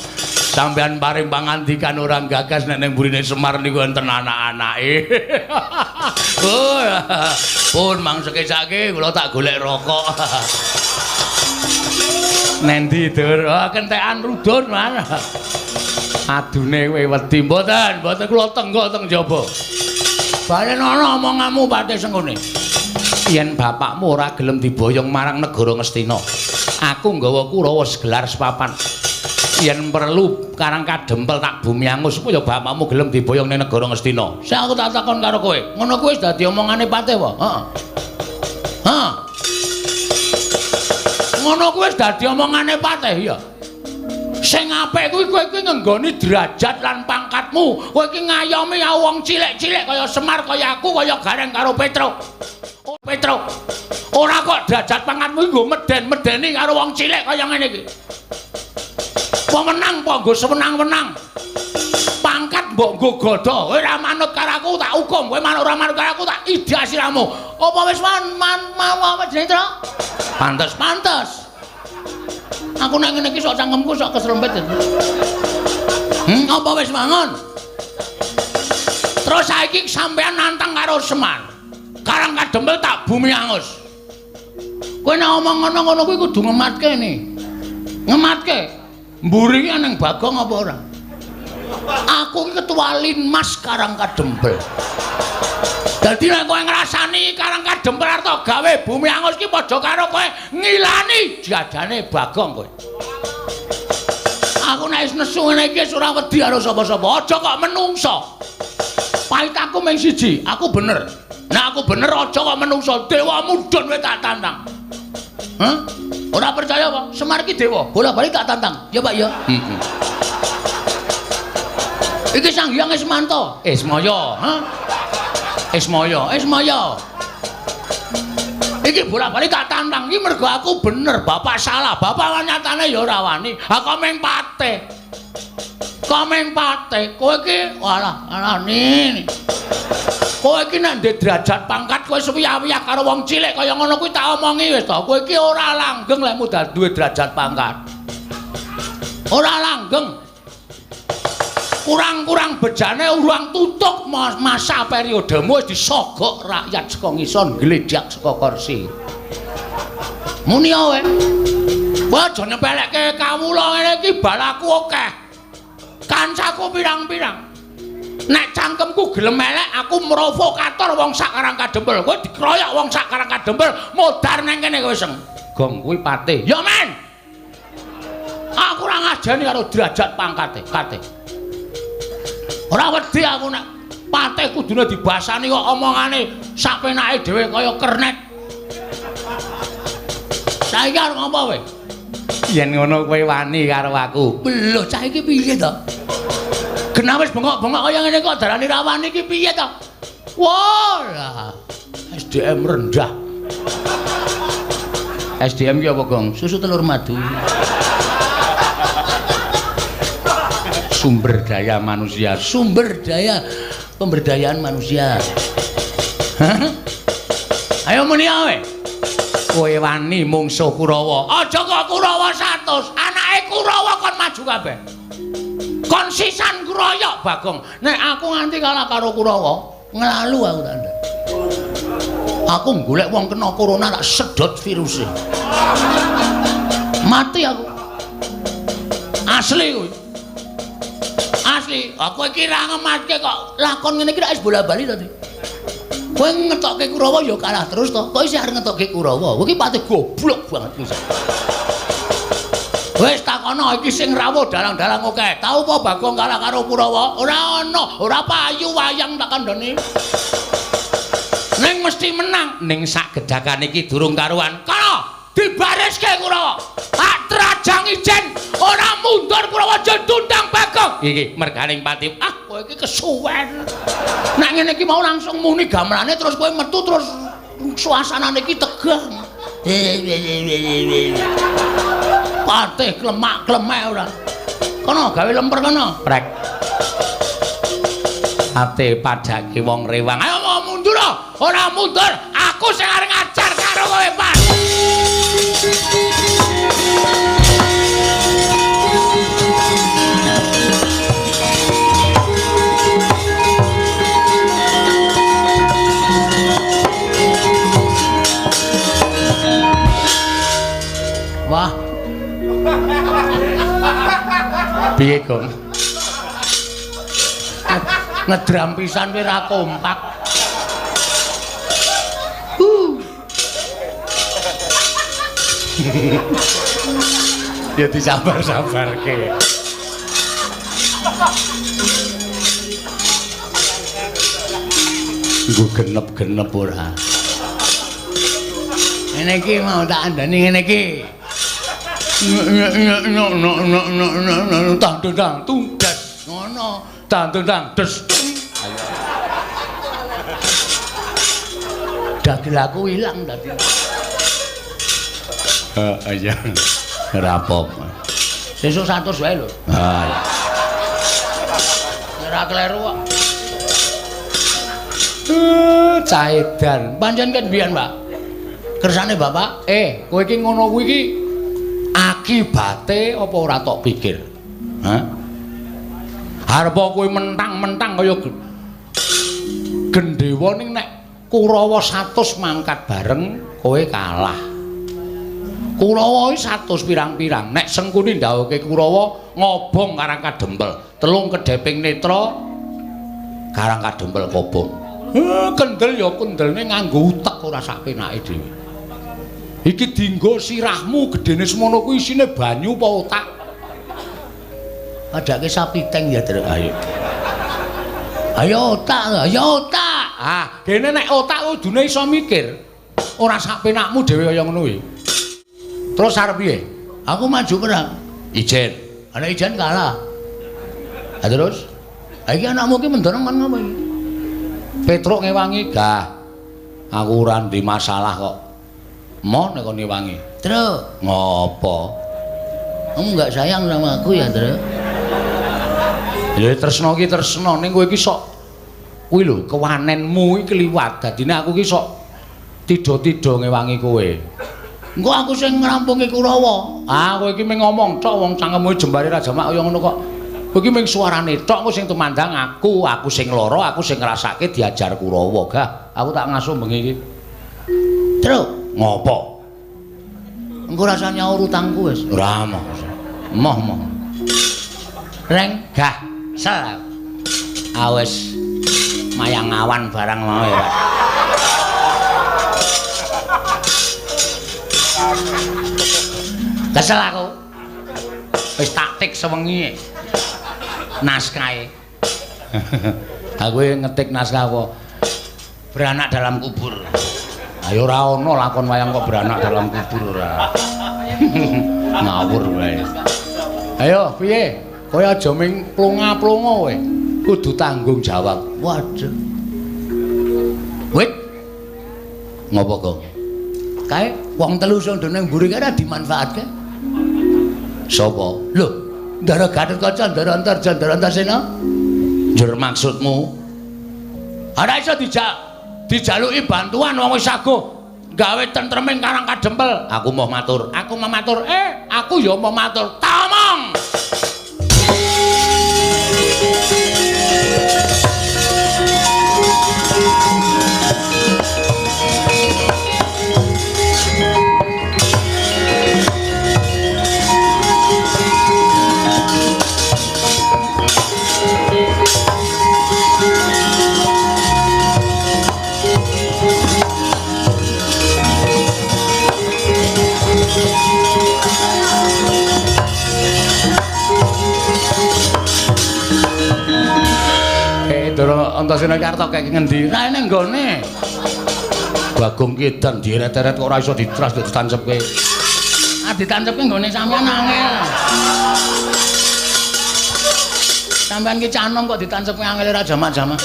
Sampeyan paring pangandikan ora gagas nek ning burine Semar niku enten anak-anake. Pun mang sekesake kula tak golek rokok. Nendi, Dur? Oh, kentekan rudun, man. Adune kowe wedi mboten, mboten kula tenggok teng jaba. Balen ana omonganmu Patih Sengkuni. Yen bapakmu ora gelem diboyong marang negara Ngastina, aku nggawa Kurawa segelar sepapan. Yen perlu Karang Kadempel tak bumi angus supaya bapakmu gelem diboyong ning negara Ngastina. Sing aku tak takon karo kowe, ngono kuwi wis dadi omongane Patih apa? Heeh. Heeh. Ngono kuwi wis dadi omongane Patih ya. Sing apik kuwi kowe iki ngenggoni derajat lan pangkatmu. Kowe iki ngayomi wong cilik-cilik kaya Semar, kaya aku, kaya Gareng karo Petruk. Oh, Petruk. Ora kok derajat pangkatmu iki nggo meden-medeni karo wong cilik kaya ngene iki. Pemenang apa nggo sewenang-wenang. Pangkat mbok nggo godha. Kowe ora manut karo aku tak hukum, kowe manut ora manut karo aku tak idak siramu. Apa wis man mau apa jenenge, Truk? Pantes, pantes. Aku nek ngene iki sok cangkemku sok keserempet. Apa wis mangun? Terus saiki sampean nantang karo Semar. Karang Kadempel tak bumi angus. Kowe nek omong ngono-ngono kuwi kudu ngematke ne. Ngematke. Mburi ki nang Bagong apa ora? Aku iki ketua Linmas Karang Kadempel. Dadi nek kowe ngrasani Karang Kadempel arep gawe bumi angus ki padha karo kowe ngilani jadane Bagong kowe. Aku nek wis nesu ngene iki wis ora wedi karo sapa-sapa. Aja kok menungso. Pahitaku mung siji, aku bener. Nek aku bener aja kok menungso, dewa mudhun kowe tak tantang. Hah? Ora percaya apa? Semar iki dewa, bola-bali tak tantang. Ya Pak ya. Heeh. Iki Sang Hyang Ismanto. Ismaya, ha? Ismaya, Ismaya. Iki bola-bali tak tantang iki mergo aku bener, bapak salah. Bapak nyatane ya ora wani. Ha kok meng patih. Kok meng patih. Kowe iki walah, alane. Kowe iki nek ndek derajat pangkat kowe suwiyah-wiyah karo wong cilik kaya ngono kuwi tak omongi wis to. Kowe iki ora langgeng lek mudal duwe derajat pangkat. Ora langgeng. Kurang-kurang bejane urang tutuk masa periodemu wis disogok rakyat saka ngisor ngledhak saka kursi. Muni wae. Kowe aja nyepelekke kawula ngene iki balaku akeh. Kancaku pirang-pirang. Nek cangkemku gelem elek aku provokator wong sak Karang Kadempel. Kowe dikroyok wong sak Karang Kadempel modar nang kene kowe seng. Gong kuwi patih. Ya men. Aku ora ngajeni karo derajat pangkate, kate. Ora wedi aku nek patih kudune dibasani kok omongane sak penake dhewe kaya kernet. Saiki arep ngopo kowe? Yen ngono kowe wani karo aku. Lho cah iki piye to? Genah wis bengok-bengok kaya ngene kok darani ra wani iki piye to? Wah, lah SDM rendah. SDM ki apa, Gong? Susu telur madu. Sumber daya manusia, sumber daya pemberdayaan manusia. Hah? Ayo muni ae. Kowe wani mungsuh Kurawa. Aja kok Kurawa 100, anake Kurawa kon maju kabeh. Kon sisan kroyok Bagong. Nek aku nganti kalah karo Kurawa, nglalu aku tak ndek. Aku golek wong kena corona tak sedot viruse. Mati aku. Asli kuwi. Asli, aku iki ra ngematke kok lakon ngene iki rak wis bola-bali to. Kowe ngetokke Kurawa ya kalah terus to. Kok isih arep ngetokke Kurawa? Kowe iki patih goblok banget wis. Wis takono iki sing rawuh dalang-dalang akeh. Tau apa Bagong kalah karo Kurawa? Ora ana, ora payu wayang tak kandhani. Ning mesti menang. Ning sak gedhakan iki durung karuan. Kono dibariske Kurawa. Tak trajang ijen ora mundur Kurawa jendundang Bagong. Iki merganing pati. Ah, kowe iki kesuwen. Nek ngene iki mau langsung muni gamelane terus kowe metu terus suasanane iki tegang. Patih klemak-klemek ora. Kono gawe lemper kono. Prek. Ate padake wong rewang. Ayo mau mundur. Ora mundur, aku sing arep ngajar karo kowe, Pak. Wah. Piye, Gong? Ngedram pisan kowe ra kompak. Ya disabar-sabarke. Nggo genep-genep ora. Ngene iki mau tak andani ngene iki. Tang tang tunggas ngono, tang tang des. Ayo. Dagel aku ilang dadi. Heeh iya. Ora apa-apa. Sesuk 100 wae lho. Ha. Ora kleru kok. Cah edan. Pancen ket biyen, Pak. Kersane Bapak, kowe iki ngono kuwi iki akibate apa ora tok pikir? Hah? Arep kowe mentang-mentang kaya gendhewa ning nek Kurawa 100 mangkat bareng kowe kalah. Kurawa iki 100 pirang-pirang. Nek Sengkuni ndhawuhke Kurawa ngobong Karang Kadempel, telung kedheping netra Karang Kadempel kobong. Kendel ya kendelne nganggo utek ora sak penake dhewe. Iki dienggo sirahmu gedene semono kuwi isine banyu apa otak? Padake sapi teng ya, Truk. Ayo. Ayo otak, ayo otak. Ah, dene nek otak kudune iso mikir. Ora sak penakmu dhewe kaya ngono kuwi. Terus arep piye? Aku maju perang. Ijen. Ana ijen kalah. Ha terus? Ha iki anakmu ki mendorong kon ngopo iki? Petruk ngewangi, gah. Aku ora ndek masalah kok. Moh nek kon ngewangi. Truk, Ngopo? kamu enggak sayang sama aku ya, Truk? Ya tresna ki tresna ning kowe iki sok kuwi lho kewanenmu iki kliwat. Dadine aku ki sok tidha-tidha ngewangi kowe. Engko aku sing ngrampungi Kurawa. Ah, kowe iki mung ngomong tok wong cangkemmu jembare ra jamak kaya ngono kok. Kowe iki mung suarane tok engko sing tumandang aku, aku sing lara, aku sing ngrasake diajar Kurawa. Gah, aku tak ngasuh bengi iki. Truk, Ngopo? engko rasa nyaur utangku wis. Ora moh. Moh moh. Reng, Gah, sel. Ah wis mayang awan barang mau ya. Pak. Kesel aku. Wis taktik sewengi. Naskahe. Aku ngetik naskah apa? Beranak dalam kubur. Ayo ora ana lakon wayang kok beranak dalam kubur ora. Ngawur wae. Ayo piye? Kowe aja ming plonga-plonga kowe. Kudu tanggung jawab. Waduh. Wit, Ngopo, Gong? kae wong telu sing do ning mburi kae ora dimanfaatke. Sapa? Lho, Ndara Gatotkaca, Ndara Antarja, Ndara Antasena. Njur maksudmu? Ora iso dijaluki bantuan wong wis saguh gawe tentreming Karang Kadempel. Aku mau matur. Aku mau matur. Aku ya mau matur. Tamong. Ndara Antasena iki arep tok kek ngendi? Ra ene nggone. Bagong ki edan dieret-eret kok ora iso ditras ditancepke. Ah ditancepke nggone sampean angel. Sampean ki canom kok ditancepke angel ora jamak-jamak.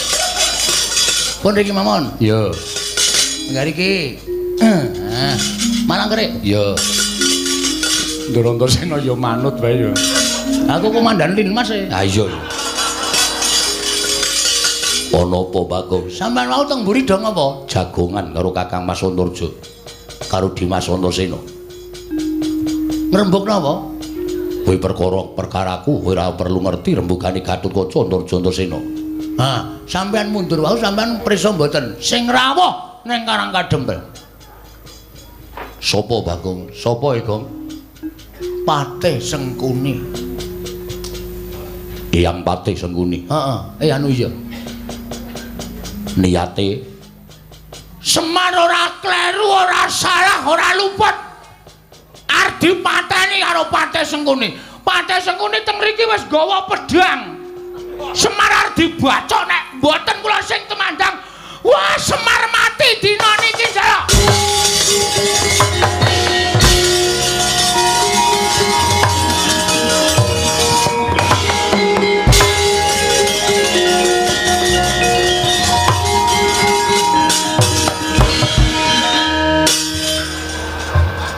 Pun riki mawon. Iya. Enggak riki. Ah, malang kerik. Iya. Ndara Antasena ya manut wae ya. Aku komandan Linmas e. Ha iya. Ana apa, Bagong? Sampean wau teng mburi do ngapa? Jagongan karo Kakang Mas Antarja. Karo Dimas Antasena. Ngrembug napa? Kowe perkara perkaraku kowe ora perlu ngerti rembugane Gatotkaca Antarja Antasena. Ha, sampean mundur wau sampean prisa mboten? Sing rawuh ning Karang Kadempel. Sapa, Bagong? Sapa e, Gong? Patih Sengkuni. Eyang Patih Sengkuni. Heeh, anu iya. Niate Semar ora kleru, ora salah, ora luput. Arep dipateni karo Patih Sengkuni. Patih Sengkuni teng mriki wis gawa pedhang. Semar arep dibacok nek mboten kula sing tumandang. Wah, Semar mati dina niki, Jalak.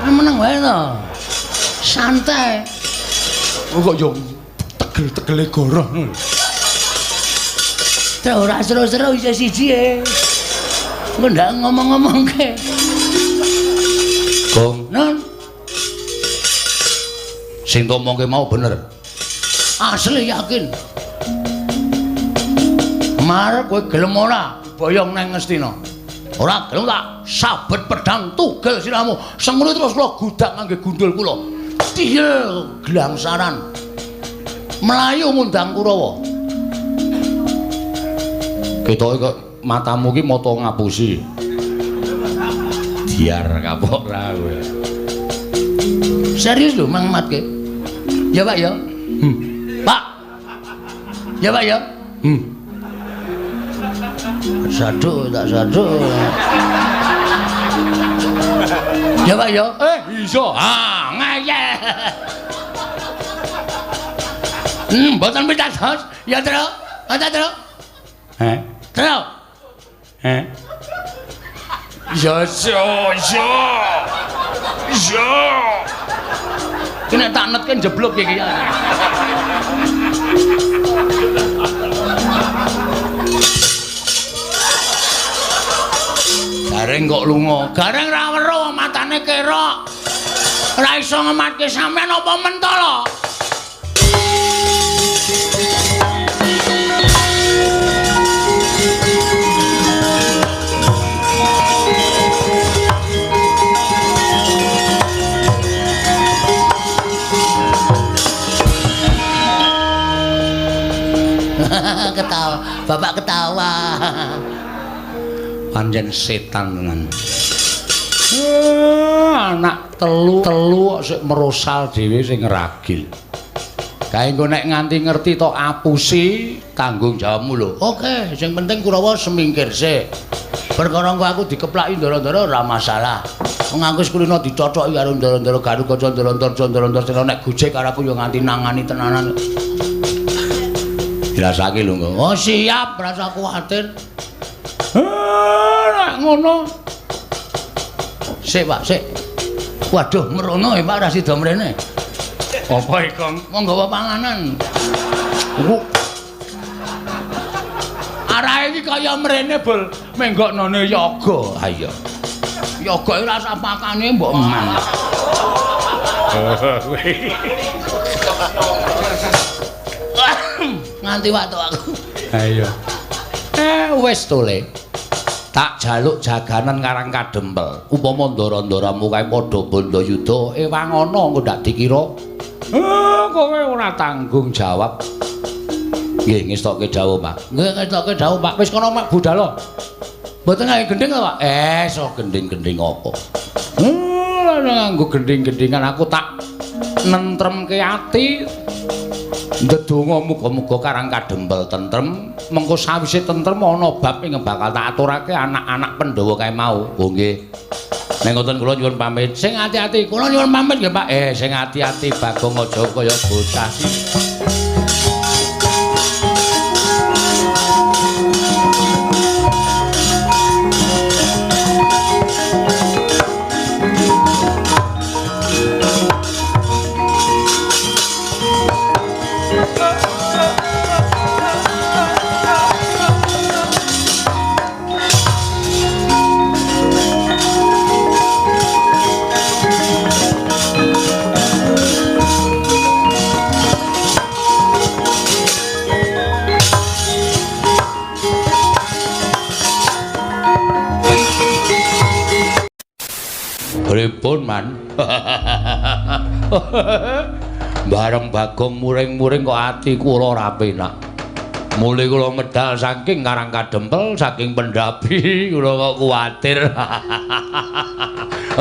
Meneng wae to. Santai. Kok yo tegel-tegele goroh ngono. Terus ora seru-seru isih siji e. Engko ndak ngomong-ngomongke. Gong, Non, sing ngomongke mau bener. Asli yakin. Mar kowe gelem ora boyong nang Ngastina? Ora gelem tak sabet pedang tugel siramu. Sengkuni terus kula gudak ngangge gundul kula. Tiyel glangsaran. Melayu ngundang Kurawa. Ketoke kok matamu ki mata ngapusi. Diar kapok ra kowe. Serius lho Mang Matke. Ya Pak ya. Pak, Ya Pak ya. Saduk tak saduk. Ya Pak ya. Iso. Ah, ngeyel. Mboten pitados. Ya, Tru. Ada, Tru. Heh. Tru. Heh. Ya, ya. Ya. Iki nek tak netke jeblok iki. Gareng kok lunga. Gareng ra weruh matane kerok. Ora iso ngematke sampean apa mentolo? Ketawa, bapak ketawa. Pancen setan tenan. Anak telu-telu kok sik merosal dhewe sing ngragil. Kae engko nek nganti ngerti tok apusi tanggung jawabmu lho. Oke, sing penting Kurawa semingkir sik. Perkara engko aku dikeplaki ndara-ndara ora masalah. Wong aku wis kulino dicothoki karo ndara-ndara Garukaca ndara-ndara ndara-ndara nek gojek karo aku ya nganti nangani tenanan. Dirasake lho engko. Oh siap, rasa kuwatir. Nek ngono. Sik, Pak, sik. Waduh, merono ya Pak ra sida mrene. Apa iki, Kong? Wong nggawa panganan. Arahe iki kaya mrene bol menggoknone yoga. Ha iya. Yoga iki rasa pakane mbok eman. Nganti waktu aku. Ha iya. Wis to, Le. Tak jaluk jaganan Karang Kadempel. Upama ndara-ndaramu kae padha bandayuda, ewang ana engko ndak dikira. Kowe ora tanggung jawab. Nggih, ngestokke dawuh, Pak. Nggih, ngestokke dawuh, Pak. Wis kono mak budal. Mboten nggawe gendhing to, Pak? So gendhing-gendhing apa? Nganggo gendhing-gendhingan aku tak nentremke ati. Ndedonga muga-muga Karang Kadempel tentrem, mengko sawise tentrem ana bab ing bakal tak aturake anak-anak Pandhawa kae mau. Oh nggih. Nek ngoten kula nyuwun pamit. Sing ati-ati, kula nyuwun pamit nggih, Pak. Sing ati-ati Bagong aja kaya bocah sih. Pripun man? Bareng Bagong muring-muring kok ati kula ora penak. Mule kula medal saking Karang Kadempel, saking Pendapi, kula kok kuwatir.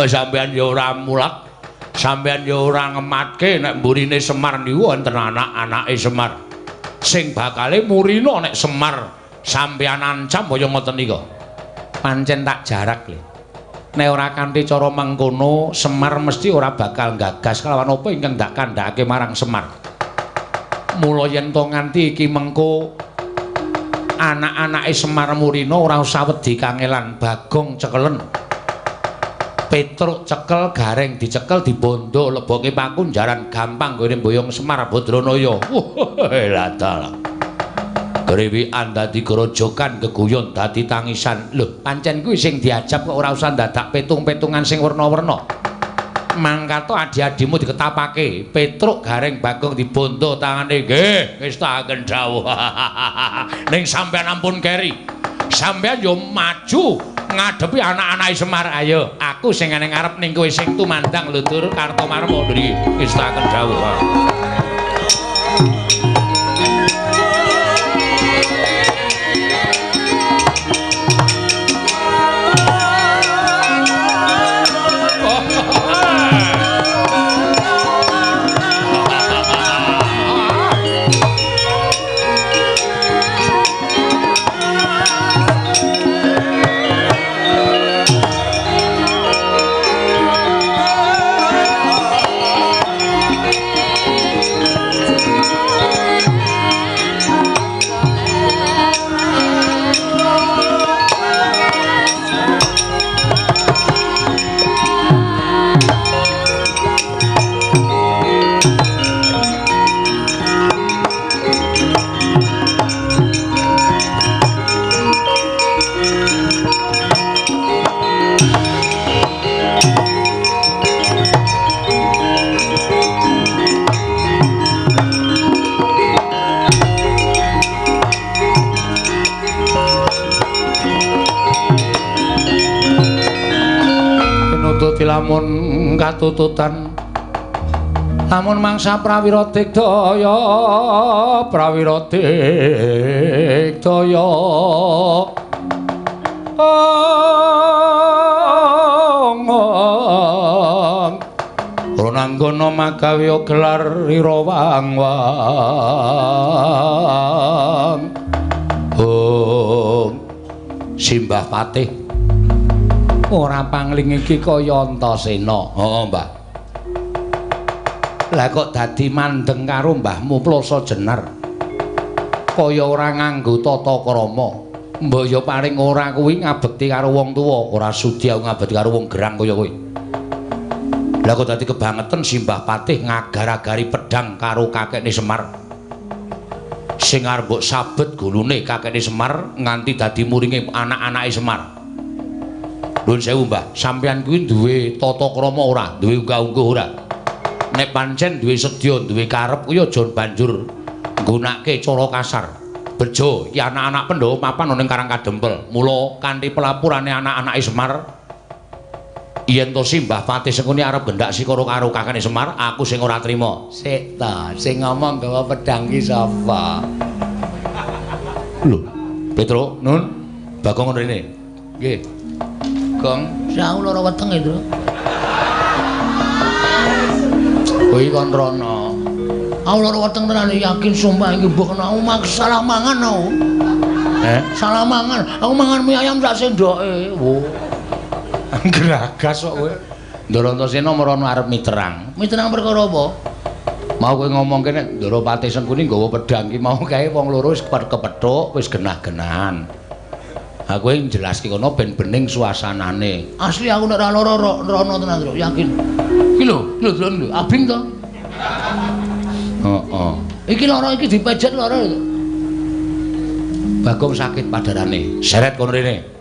Sampeyan ya ora mulak, sampeyan ya ora ngematke nek mburine Semar niku wonten anak-anake Semar. Sing bakale murina nek Semar sampeyan ancam kaya ngoten nika. Pancen tak jarak lho. Nek ora kanthi cara mengkono, Semar mesti ora bakal gagas kelawan apa ingkang dak kandhakake marang Semar. Mula yen to nganti iki mengko anak-anake Semar murina ora usah wedi kangelan. Bagong cekelen. Petruk cekel, Gareng dicekel, dibondo leboke pakunjaran gampang nggone mboyong Semar Badranaya. Wah, dalah. Grewikan dadi grojokan, geguyon dadi tangisan. Lho, pancen kuwi sing diajab kok ora usah dadak petung-petungan sing werna-werna. Mangkato adi-adimu diketapake. Petruk Gareng Bagong dibondo tangane. Nggih, ngestakaken dawuh. Ning sampeyan ampun keri. Sampeyan yo maju ngadepi anak-anake Semar. Ayo, aku sing ning ngarep ning kowe sing tumandang lho, Dur Kartomarma ngriki. Ngestakaken dawuh. Nututi lamun katututan lamun mangsa prawira digdaya prawira digdaya Ronanggana magawe gelar ira wang wang. Om Simbah Patih ora pangling iki kaya Antasena. Heeh, Mbah. Lah kok dadi mandeng karo mbahmu Plasa Jenar. Kaya ora nganggo tata krama. Mbah ya paling ora kuwi ngabekti karo wong tuwa, ora sudi aku ngabekti karo wong gerang kaya kowe. Lah kok dadi kebangetan Simbah Patih ngagar-agari pedang karo kakekne Semar. Sing arep mbok sabet gulune kakekne Semar nganti dadi muringe anak-anake Semar. Nuwun sewu, Mbah, sampeyan kuwi duwe tata krama ora? Duwe unggah-ungguh ora? Nek pancen duwe sedya, duwe karep kuwi aja banjur nggunakake cara kasar. Bejo iki anak-anak Pandhawa papan ana ning Karang Kadempel. Mula kanthi pelapurane anak-anake Semar yen to Simbah Patih Sengkuni arep gendak sikara karo kakane Semar, aku sing ora trima. Sik ta, sing ngomong gawa pedhang ki sapa? Lho, Petro, Nun, Bagong rene. Nggih. Gong, aku lara wetenge, Tru. Kuwi kon rono. Aku lara weteng tenan yakin sumpah iki mbok aku salah mangan aku. Salah mangan. Aku mangan mie ayam sak sendoke. Wo. Gragas kok kowe. Ndara Antasena merono arep miterang. Miterang perkara apa? Mau kowe ngomongke nek Ndara Patih Sengkuni nggawa pedhang ki mau kae wong loro wis kepethuk, wis genah-genahan. Ha kowe njelaske kono ben bening suasanane. Asli aku nek ora lara rono tenan, Tru, yakin. Iki lho, lho delok lho, abing to. Heeh. Iki lara iki dipejet lara lho. Bagong sakit padarane. Seret kono rene.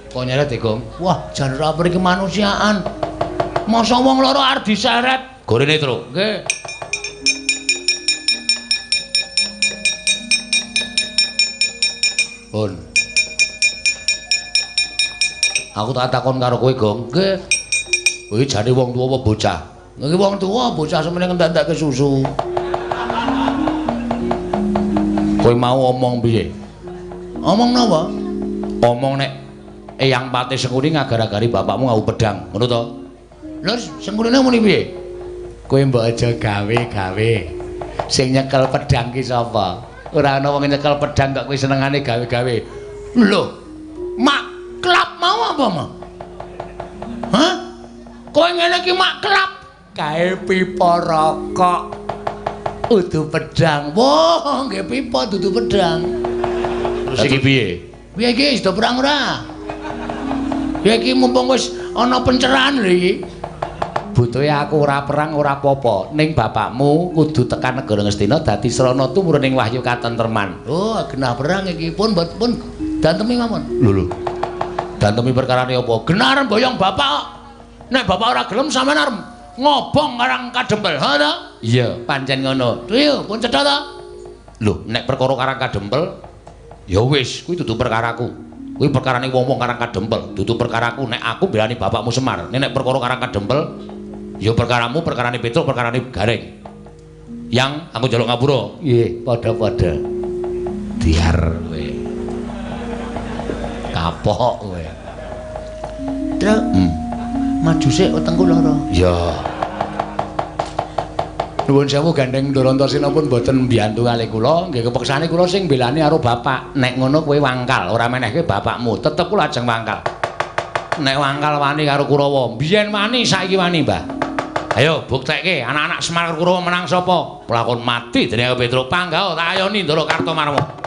Kok nyeret e, Gong? Wah, jan ora peri kemanusiaan. Masa wong lara arep diseret? Gorene, Tru. Nggih. Pun. Aku tak takon karo kowe, Gong. Nggih. Kowe jane wong tuwa apa bocah? Nggih wong tuwa, bocah semene ngentek-entekke susu. Kowe mau omong piye? Omong napa? Omong nek Eyang Patih Sengkuni ngagar-agari bapakmu nganggo pedhang, ngono to? Lho, Sengkunine muni piye? Kowe mbok aja gawe-gawe. Sing nyekel pedhang ki sapa? Ora ana wong nyekel pedhang kok kowe senengane gawe-gawe. Lho, mak klap mau apa, Ma? Hah? Kowe ngene iki mak klap kae pipa rokok. Udu pedhang. Wah, nggih pipa dudu pedhang. Terus iki piye? Piye iki wis do perang ora? Ya iki mumpung wis ana pencerahan lho iki. Butuhe aku ora perang ora apa-apa, ning bapakmu kudu tekan negara Ngastina dadi srana tumurun ing wahyu katentreman. Oh, genah perang iki pun pun dantemi mawon. Lho lho. Dantemi perkarane apa? Genah arep boyong bapak kok. Nek bapak ora gelem sampean arep ngobong Karang Kadempel. Ha ta? Iya, pancen ngono. Iya, pun cetha ta? Lho, nek perkara Karang Kadempel ya wis, kuwi dudu perkaraku. Kuwi perkarane wong-wong Karang Kadempel, dudu perkaraku nek aku belani bapakmu Semar. Nek perkara Karang Kadempel ya perkaramu, perkarane Petruk, perkarane Gareng. Yang aku njaluk ngapura. Nggih, padha-padha. Diar kowe. Kapok kowe. Truk. Maju sik wetengku lara. Ya. Nuwun sewu gandeng Ndara Antasena pun mboten mbiyantu kalih kula, nggih kepeksane kula sing mbelani karo bapak. Nek ngono kowe wangkal, ora menehke bapakmu, tetep kula ajeng wangkal. Nek wangkal wani karo Kurawa, biyen wani saiki wani, Mbah. Ayo buktekke anak-anak Semar karo Kurawa menang sapa? Pelakon mati dening Petruk Panggah tak ayoni Ndara Kartomarma.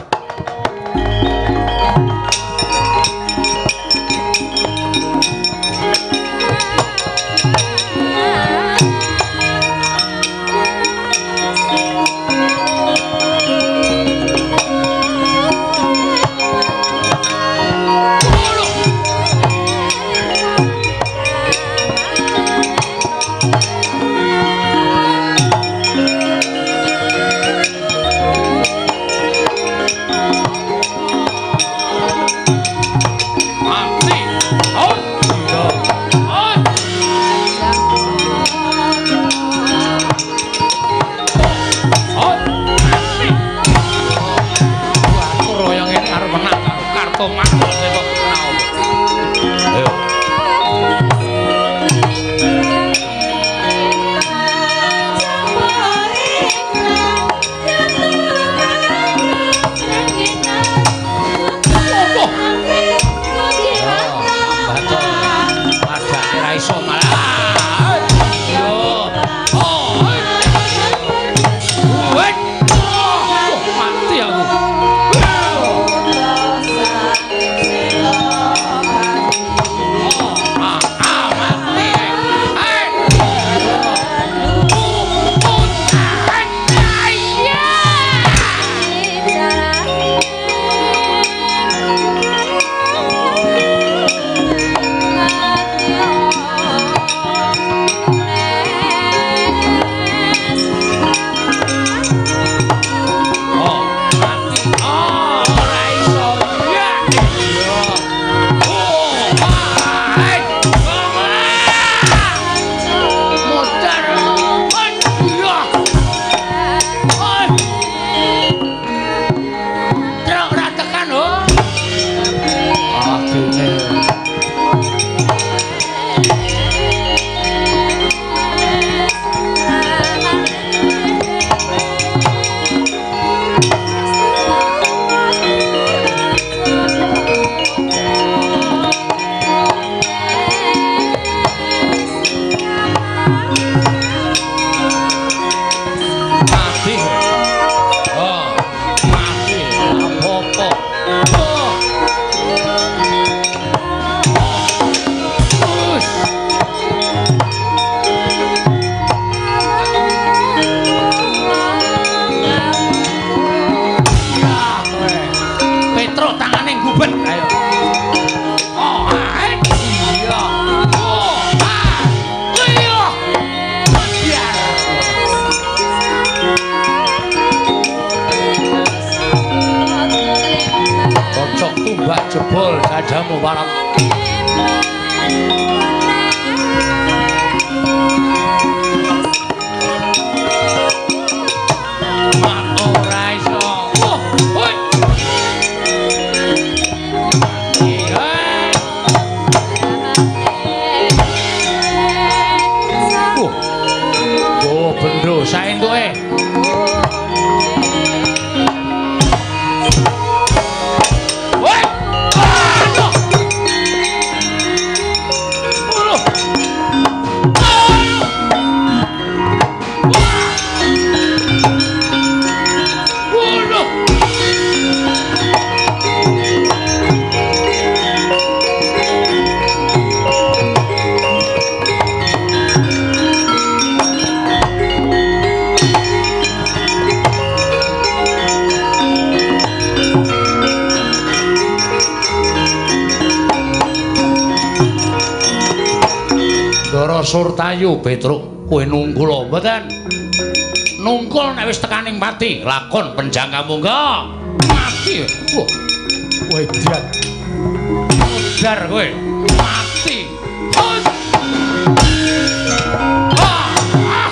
Jebol dadamu warak. Ora iso. Oh, hoi. Oh, bendo saentuke. Woi. Aduh. Aduh. Aduh. Ndara Surtayu Petruk kowe nungkul mboten? Nungkul nek wis tekaning pati, lakon penjangka mungga. Mati. Wah. Kowe dian. Modar kowe. Mati. Hus. Ah. Ah.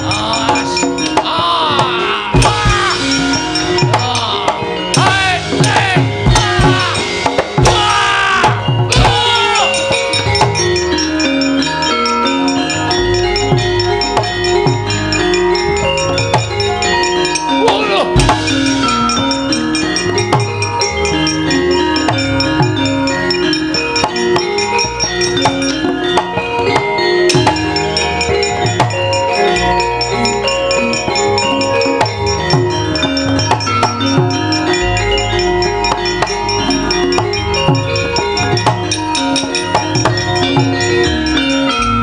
As. Ah. Ah. Hai. Eh. Ah. Ah. Waduh.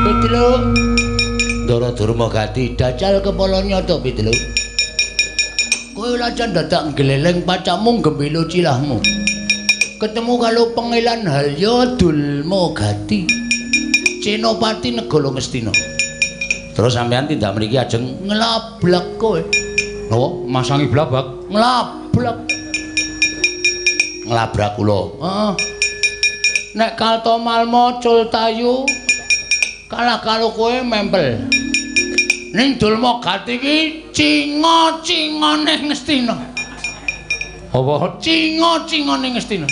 Petruk. Ndara Durmagati dajal kepala nyata Petruk. Kowe lajan dadak nggleleng pacamu gembilo cilahmu. Ketemu karo Pangeran Halya Dulmagati. Senopati Negara Ngastina. Terus sampean tindak mriki ajeng nglablak kowe. Napa? Masangi blabak? Nglablak. Nglabrak kula. Heeh. Nek Kartomarma Cultayu kalah karo kowe mempel. Ning Dulmagati iki cinga-cingane Ngastina. Apa? Cinga-cingane Ngastina.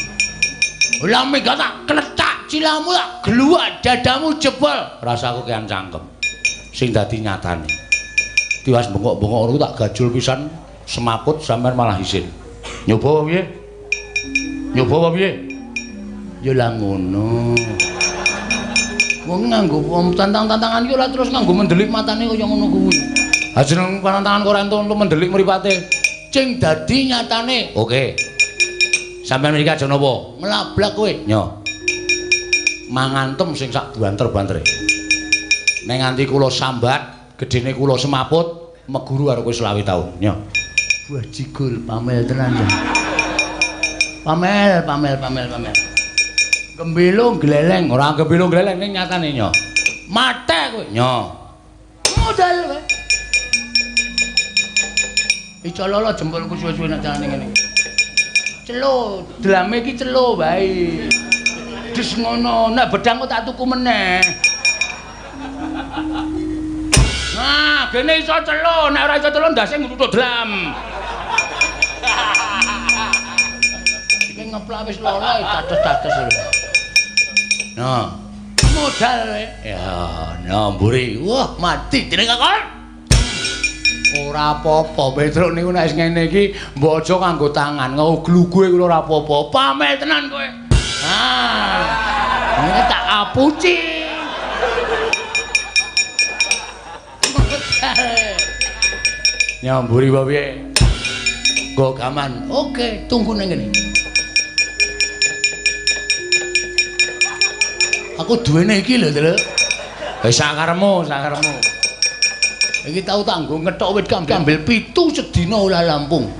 Lah mega tak klethak cilahmu tak gluwak dadamu jebol. Rasaku kean cangkem. Sing dadi nyatane. Tiwas bengok-bengok ngono tak gajul pisan semaput sampean malah isin. Nyoba apa piye? Nyoba apa piye? Ya lah ngono. Wong nganggo tantang-tantangan iki ora terus nganggo mendelik matane kaya ngono kuwi. Ha jeneng pantangan kok ora entuk mendelik mripate. Sing dadi nyatane. Oke. Sampeyan mriki aja napa? Nglablak kowe. Nyo. Mangantem sing sak banter-bantere. Nek nganti kula sambat, gedene kula semaput, meguru karo kowe 25 taun. Nyo. Buah jigul pamel tenan ya. Pamel, pamel, pamel, pamel. Gembilo gleleng, ora gembilo gleleng ning nyatane nyo. Mate kowe. Nyo. Modal kowe. Iso lolo jempolku suwe-suwe nek carane ngene. Celo, drame iki celo wae. Des ngono, nek bedang kok tak tuku meneh. Nah, gene iso celo, nek ora iso celo ndase ngruthuk dlam. Iki ngeplak wis lolo dados-dados lho. Nah, modal kowe. Ya, nah mburi. Wah, mati dening kakon. Ora apa-apa, Petruk niku nek wis ngene iki mbok aja nganggo tangan, ngeglugue kuwi ora apa-apa. Pamel tenan kowe. Ah. Ngene tak apuci. Nyamburi apa piye? Nggo gaman. Oke, tunggu nang ngene. Aku duwene iki lho, Truk. Wis sakaremu, sakaremu. Iki tau tak nggo ngethok wit kambil 7 sedina ora rampung.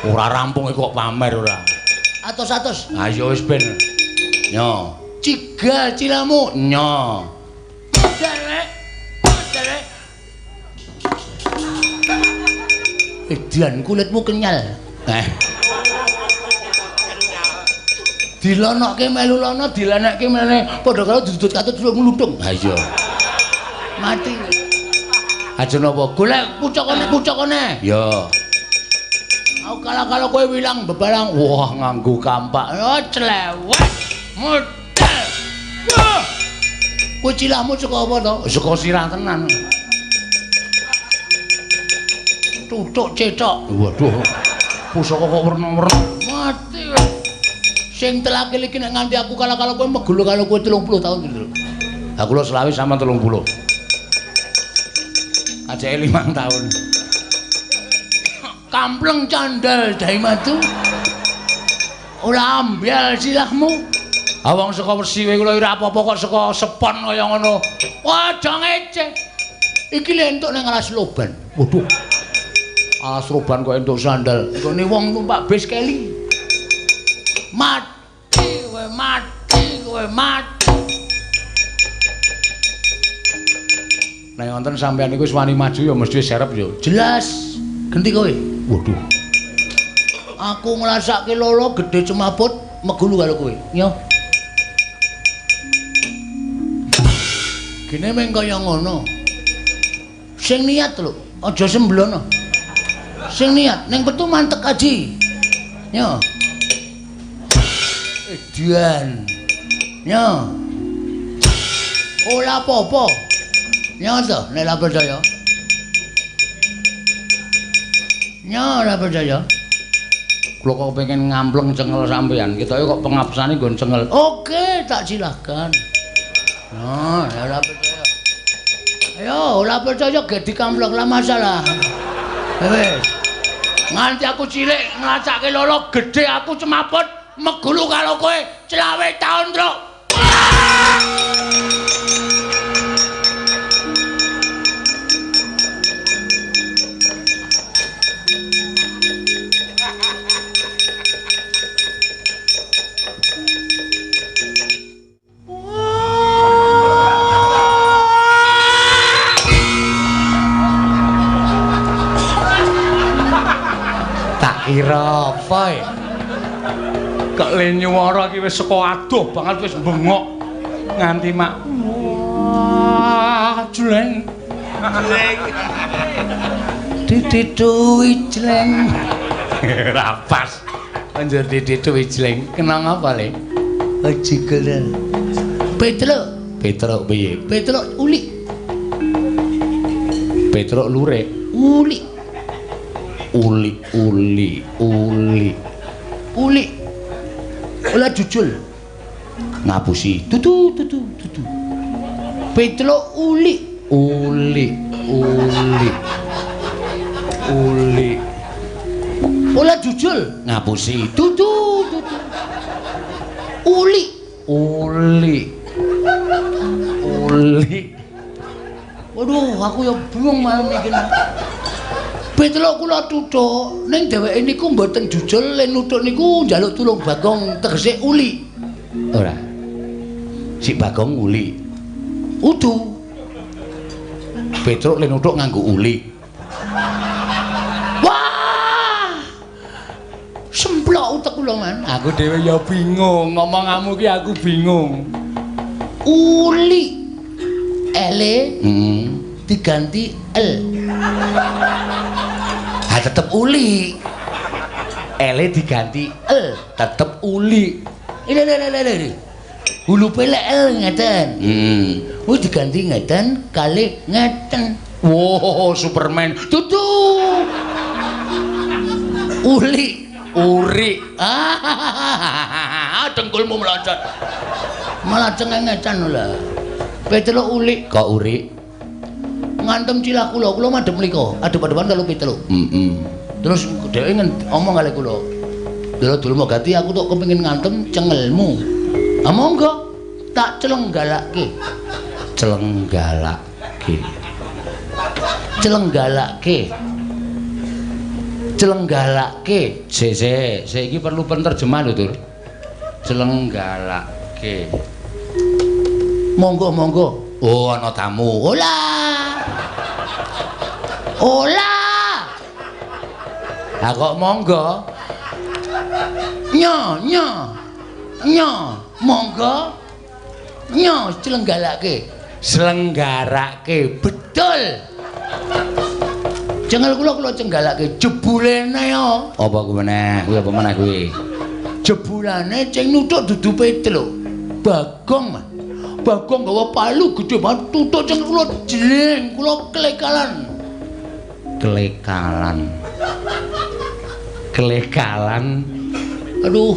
Ora rampung kok pamer ora. Atos-atos. Ayo wis ben. Nyo. Cigal cilamu. Nyo. Modal rek. Modal rek. Edian kulitmu kenyal. Eh. Dilonokke melu lono, dilenekke mlene, padha karo dudut katut ngluthung. Ha iya. Mati. Aja napa golek pucukane pucukane. Ya. Aku kalah-kalah kowe wilang bebarang. Wah, nganggo kampak. Oh, clewet. Model. Kowe cilahmu saka apa to? Saka sirah tenan. Tutuk cetok. Waduh. Pusaka kok werna-werna. Mati. Sing telakil iki nek nganti aku kalah-kalah kowe megulu karo kowe 30 tahun gitu. Ha kula selawe sampean 30. Ajake 5 tahun. Kampleng candal dai matu. Ora ambyal silahmu. Ha wong saka Persiwe kula ora apa-apa kok saka sepon kaya ngono. Wah, aja ngece. Iki lho entuk nang alas loban. Waduh. Alas roban kok entuk sandal. Nggone wong numpak bis keli. Mati kowe, mati kowe, mati. Nek wonten sampean niku wis wani maju ya mesti serep ya. Jelas. Genti kowe. Waduh. Aku ngrasake lolo gedhe cemaput megulu karo kowe. Nyo. Gene meng kaya ngono. Sing niat lho, aja semblono. Sing niat ning petu mantek aji. Nyo. Edian. Nyo. Ora apa-apa. Nyo to, nek ora percaya. Nyo ora percaya. Kula kok pengen ngampleng cengel sampean. Ketoke kok pengapsane nggon cengel. Oke, tak silahkan. Nah, ora percaya. Ayo, ora percaya gek dikampleng lah masalah. Wis. Nganti aku cilik nglacake lolo gedhe aku cemaput megulu karo kowe 25 taun, Truk. Kira apa ya? Kok le nyuwara iki wis saka adoh banget wis bengok nganti mak wah jleng jleng didituwi jleng. Ora pas. Anjir didituwi jleng. Kenang apa le? Jigelen. Petruk. Petruk piye? Petruk ulik. Petruk lurik. Ulik. Uli uli uli uli ora jujul ngapusi tutu tutu tutu Petruk uli uli uli uli ora jujul ngapusi tutu tutu uli uli uli. Waduh, aku ya bingung malam iki. Petruk kula tutuk ning dheweke niku mboten jujul le nutuk niku njaluk tulung Bagong tegese uli. Ora. Si Bagong uli. Udu. Petruk le nutuk nganggo uli. Wah! Semplok utek kula, Man. Aku dhewe ya bingung, ngomongamu ki aku bingung. Uli. Ele diganti L. Ha tetep uli. Ele diganti L, tetep uli. Ile ile ile ile. Hulupe lek L ngeten. Wis diganti ngeten kali ngeten. Wow, Superman. Tutu. Uli, uri. Ah, dengkulmu meloncat. Malah cengengecan lho. Petruk uli kok uri. Ngantem cilah kula, kula madhep mriko, adep-adepan karo Petruk. Terus dheweke ngomong kali kula. Lho dulur Mogati aku tok kepengin ngantem cengelmu. Ah monggo, tak celenggalake. Celenggalake. Celenggalake. Celenggalake. Sik sik, sik iki perlu penerjemah lho, Tur. Celenggalake. Monggo monggo. Oh, ana tamu. Ola. Ola. Ha kok monggo? Nyo, nyo. Nyo, monggo. Nyo slenggalake. Slenggarake. Betul. Cengel kula kula cenggalake jebulene yo. Apa kuwi meneh? Kuwi apa meneh kuwi? Jebulane sing nuthuk dudu Petruk. Bagong, Mas. Bagong gawa palu gedhe banget tutuk cengel kula jling, kula klekalan. Klekalan. Klekalan. Aduh.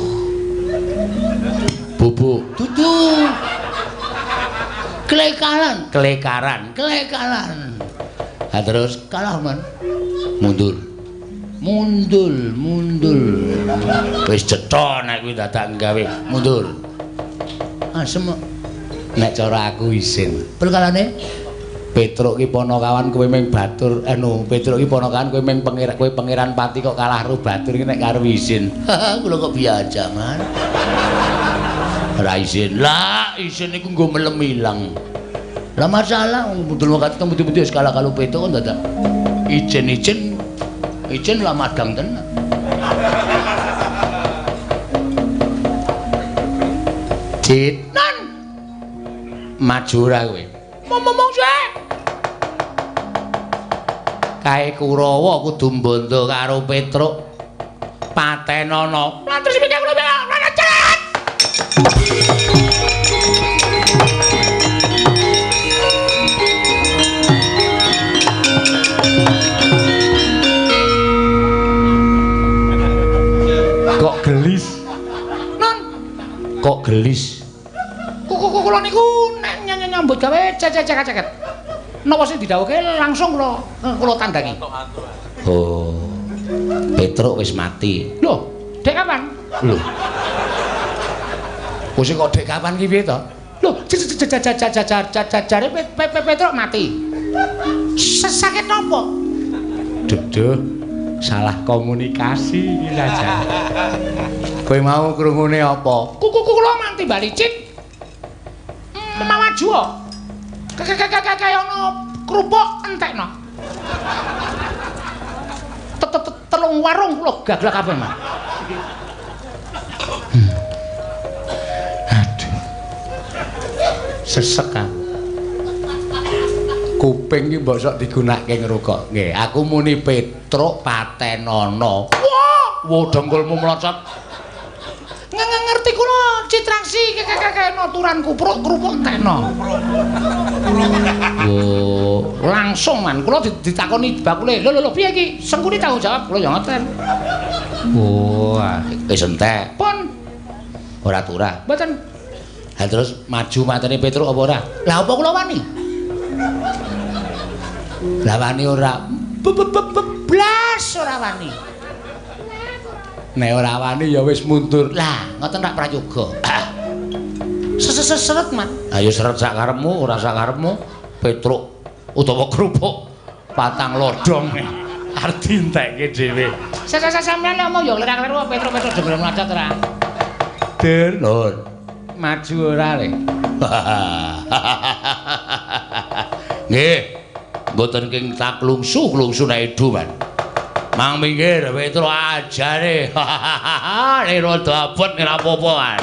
Bubuk. Dudu. Klekalan, Klekaran. klekalan. Ha terus Kalah, Man. mundur. Mundul, mundul. Wis cetha nek kuwi dadak gawe mundur. Asem kok. Nek cara aku isin. Perkarane Petruk ki ponokawan kowe ming batur anu Petruk ki ponokawan kowe ming pangeran kowe pangeran pati kok kalah karo batur ki nek karo isin. Kula kok biasa, Man. Ora isin. Lah, isin iku nggo melem ilang. Lah masalah wong mudul wakat temu-temu wis kalah karo Petruk kok dadak ijen-ijen ijen lah madang tenan. Cit, Nan, maju ora kowe. Ngomong sik. Kae Kurawa kudu mbondo karo Petruk. Patenono. Lah terus mikir kula bilang cerat. Kok gelis? Non, Kok gelis? kuku kula niku nek nyambut gawe cecek-ceket. Napa sing didhawuhke langsung kula kula tandangi. Oh. Petruk wis mati. Lho, dek kapan? Lho. Wis kok dek kapan ki piye to? Lho, jare Petruk mati. Sakit napa? Duduh, salah komunikasi iki saja. Kowe mau krungune apa? Kuku kula manti bali cit. Mawaju kok. Kaya ana kerupuk entekno. Telung warung kula gaglak kabeh, Mas. Aduh. Sesek aku. Kuping iki mbok sok digunakake ngrungok. Nggih, aku muni Petruk patenono. Wah, Wo dengkulmu mlocot. Ngerti kula citraksi kaya turan kupruk kerupuk entekno. Wo, Langsung man kula ditakoni bakule. Lho lho lho piye iki? Sengkuni tanggung jawab kula ya ngoten. wo, wis entek. Pun Ora turah. mboten. Ha terus maju matene Petruk apa ora? Lah apa kula wani? Lah wani ora. Blas ora wani. Nek ora wani ya wis mundur. Lah, ngoten rak prayoga. Seret man. Ayo seret sak karepmu, ora sak karepmu. Petruk utawa kerupuk patang lodong. Arep dientekke dhewe. Sampeyan ngomong ya kleru-kleru Petruk-Petruk dengel mlacot ora. Dur, Lur. Maju ora le. Nggih. Mboten king tak klungsu-klungsu nek edu, Man. Mang minggir Petruk ajare. Nek rada abot ora apa-apa, Man.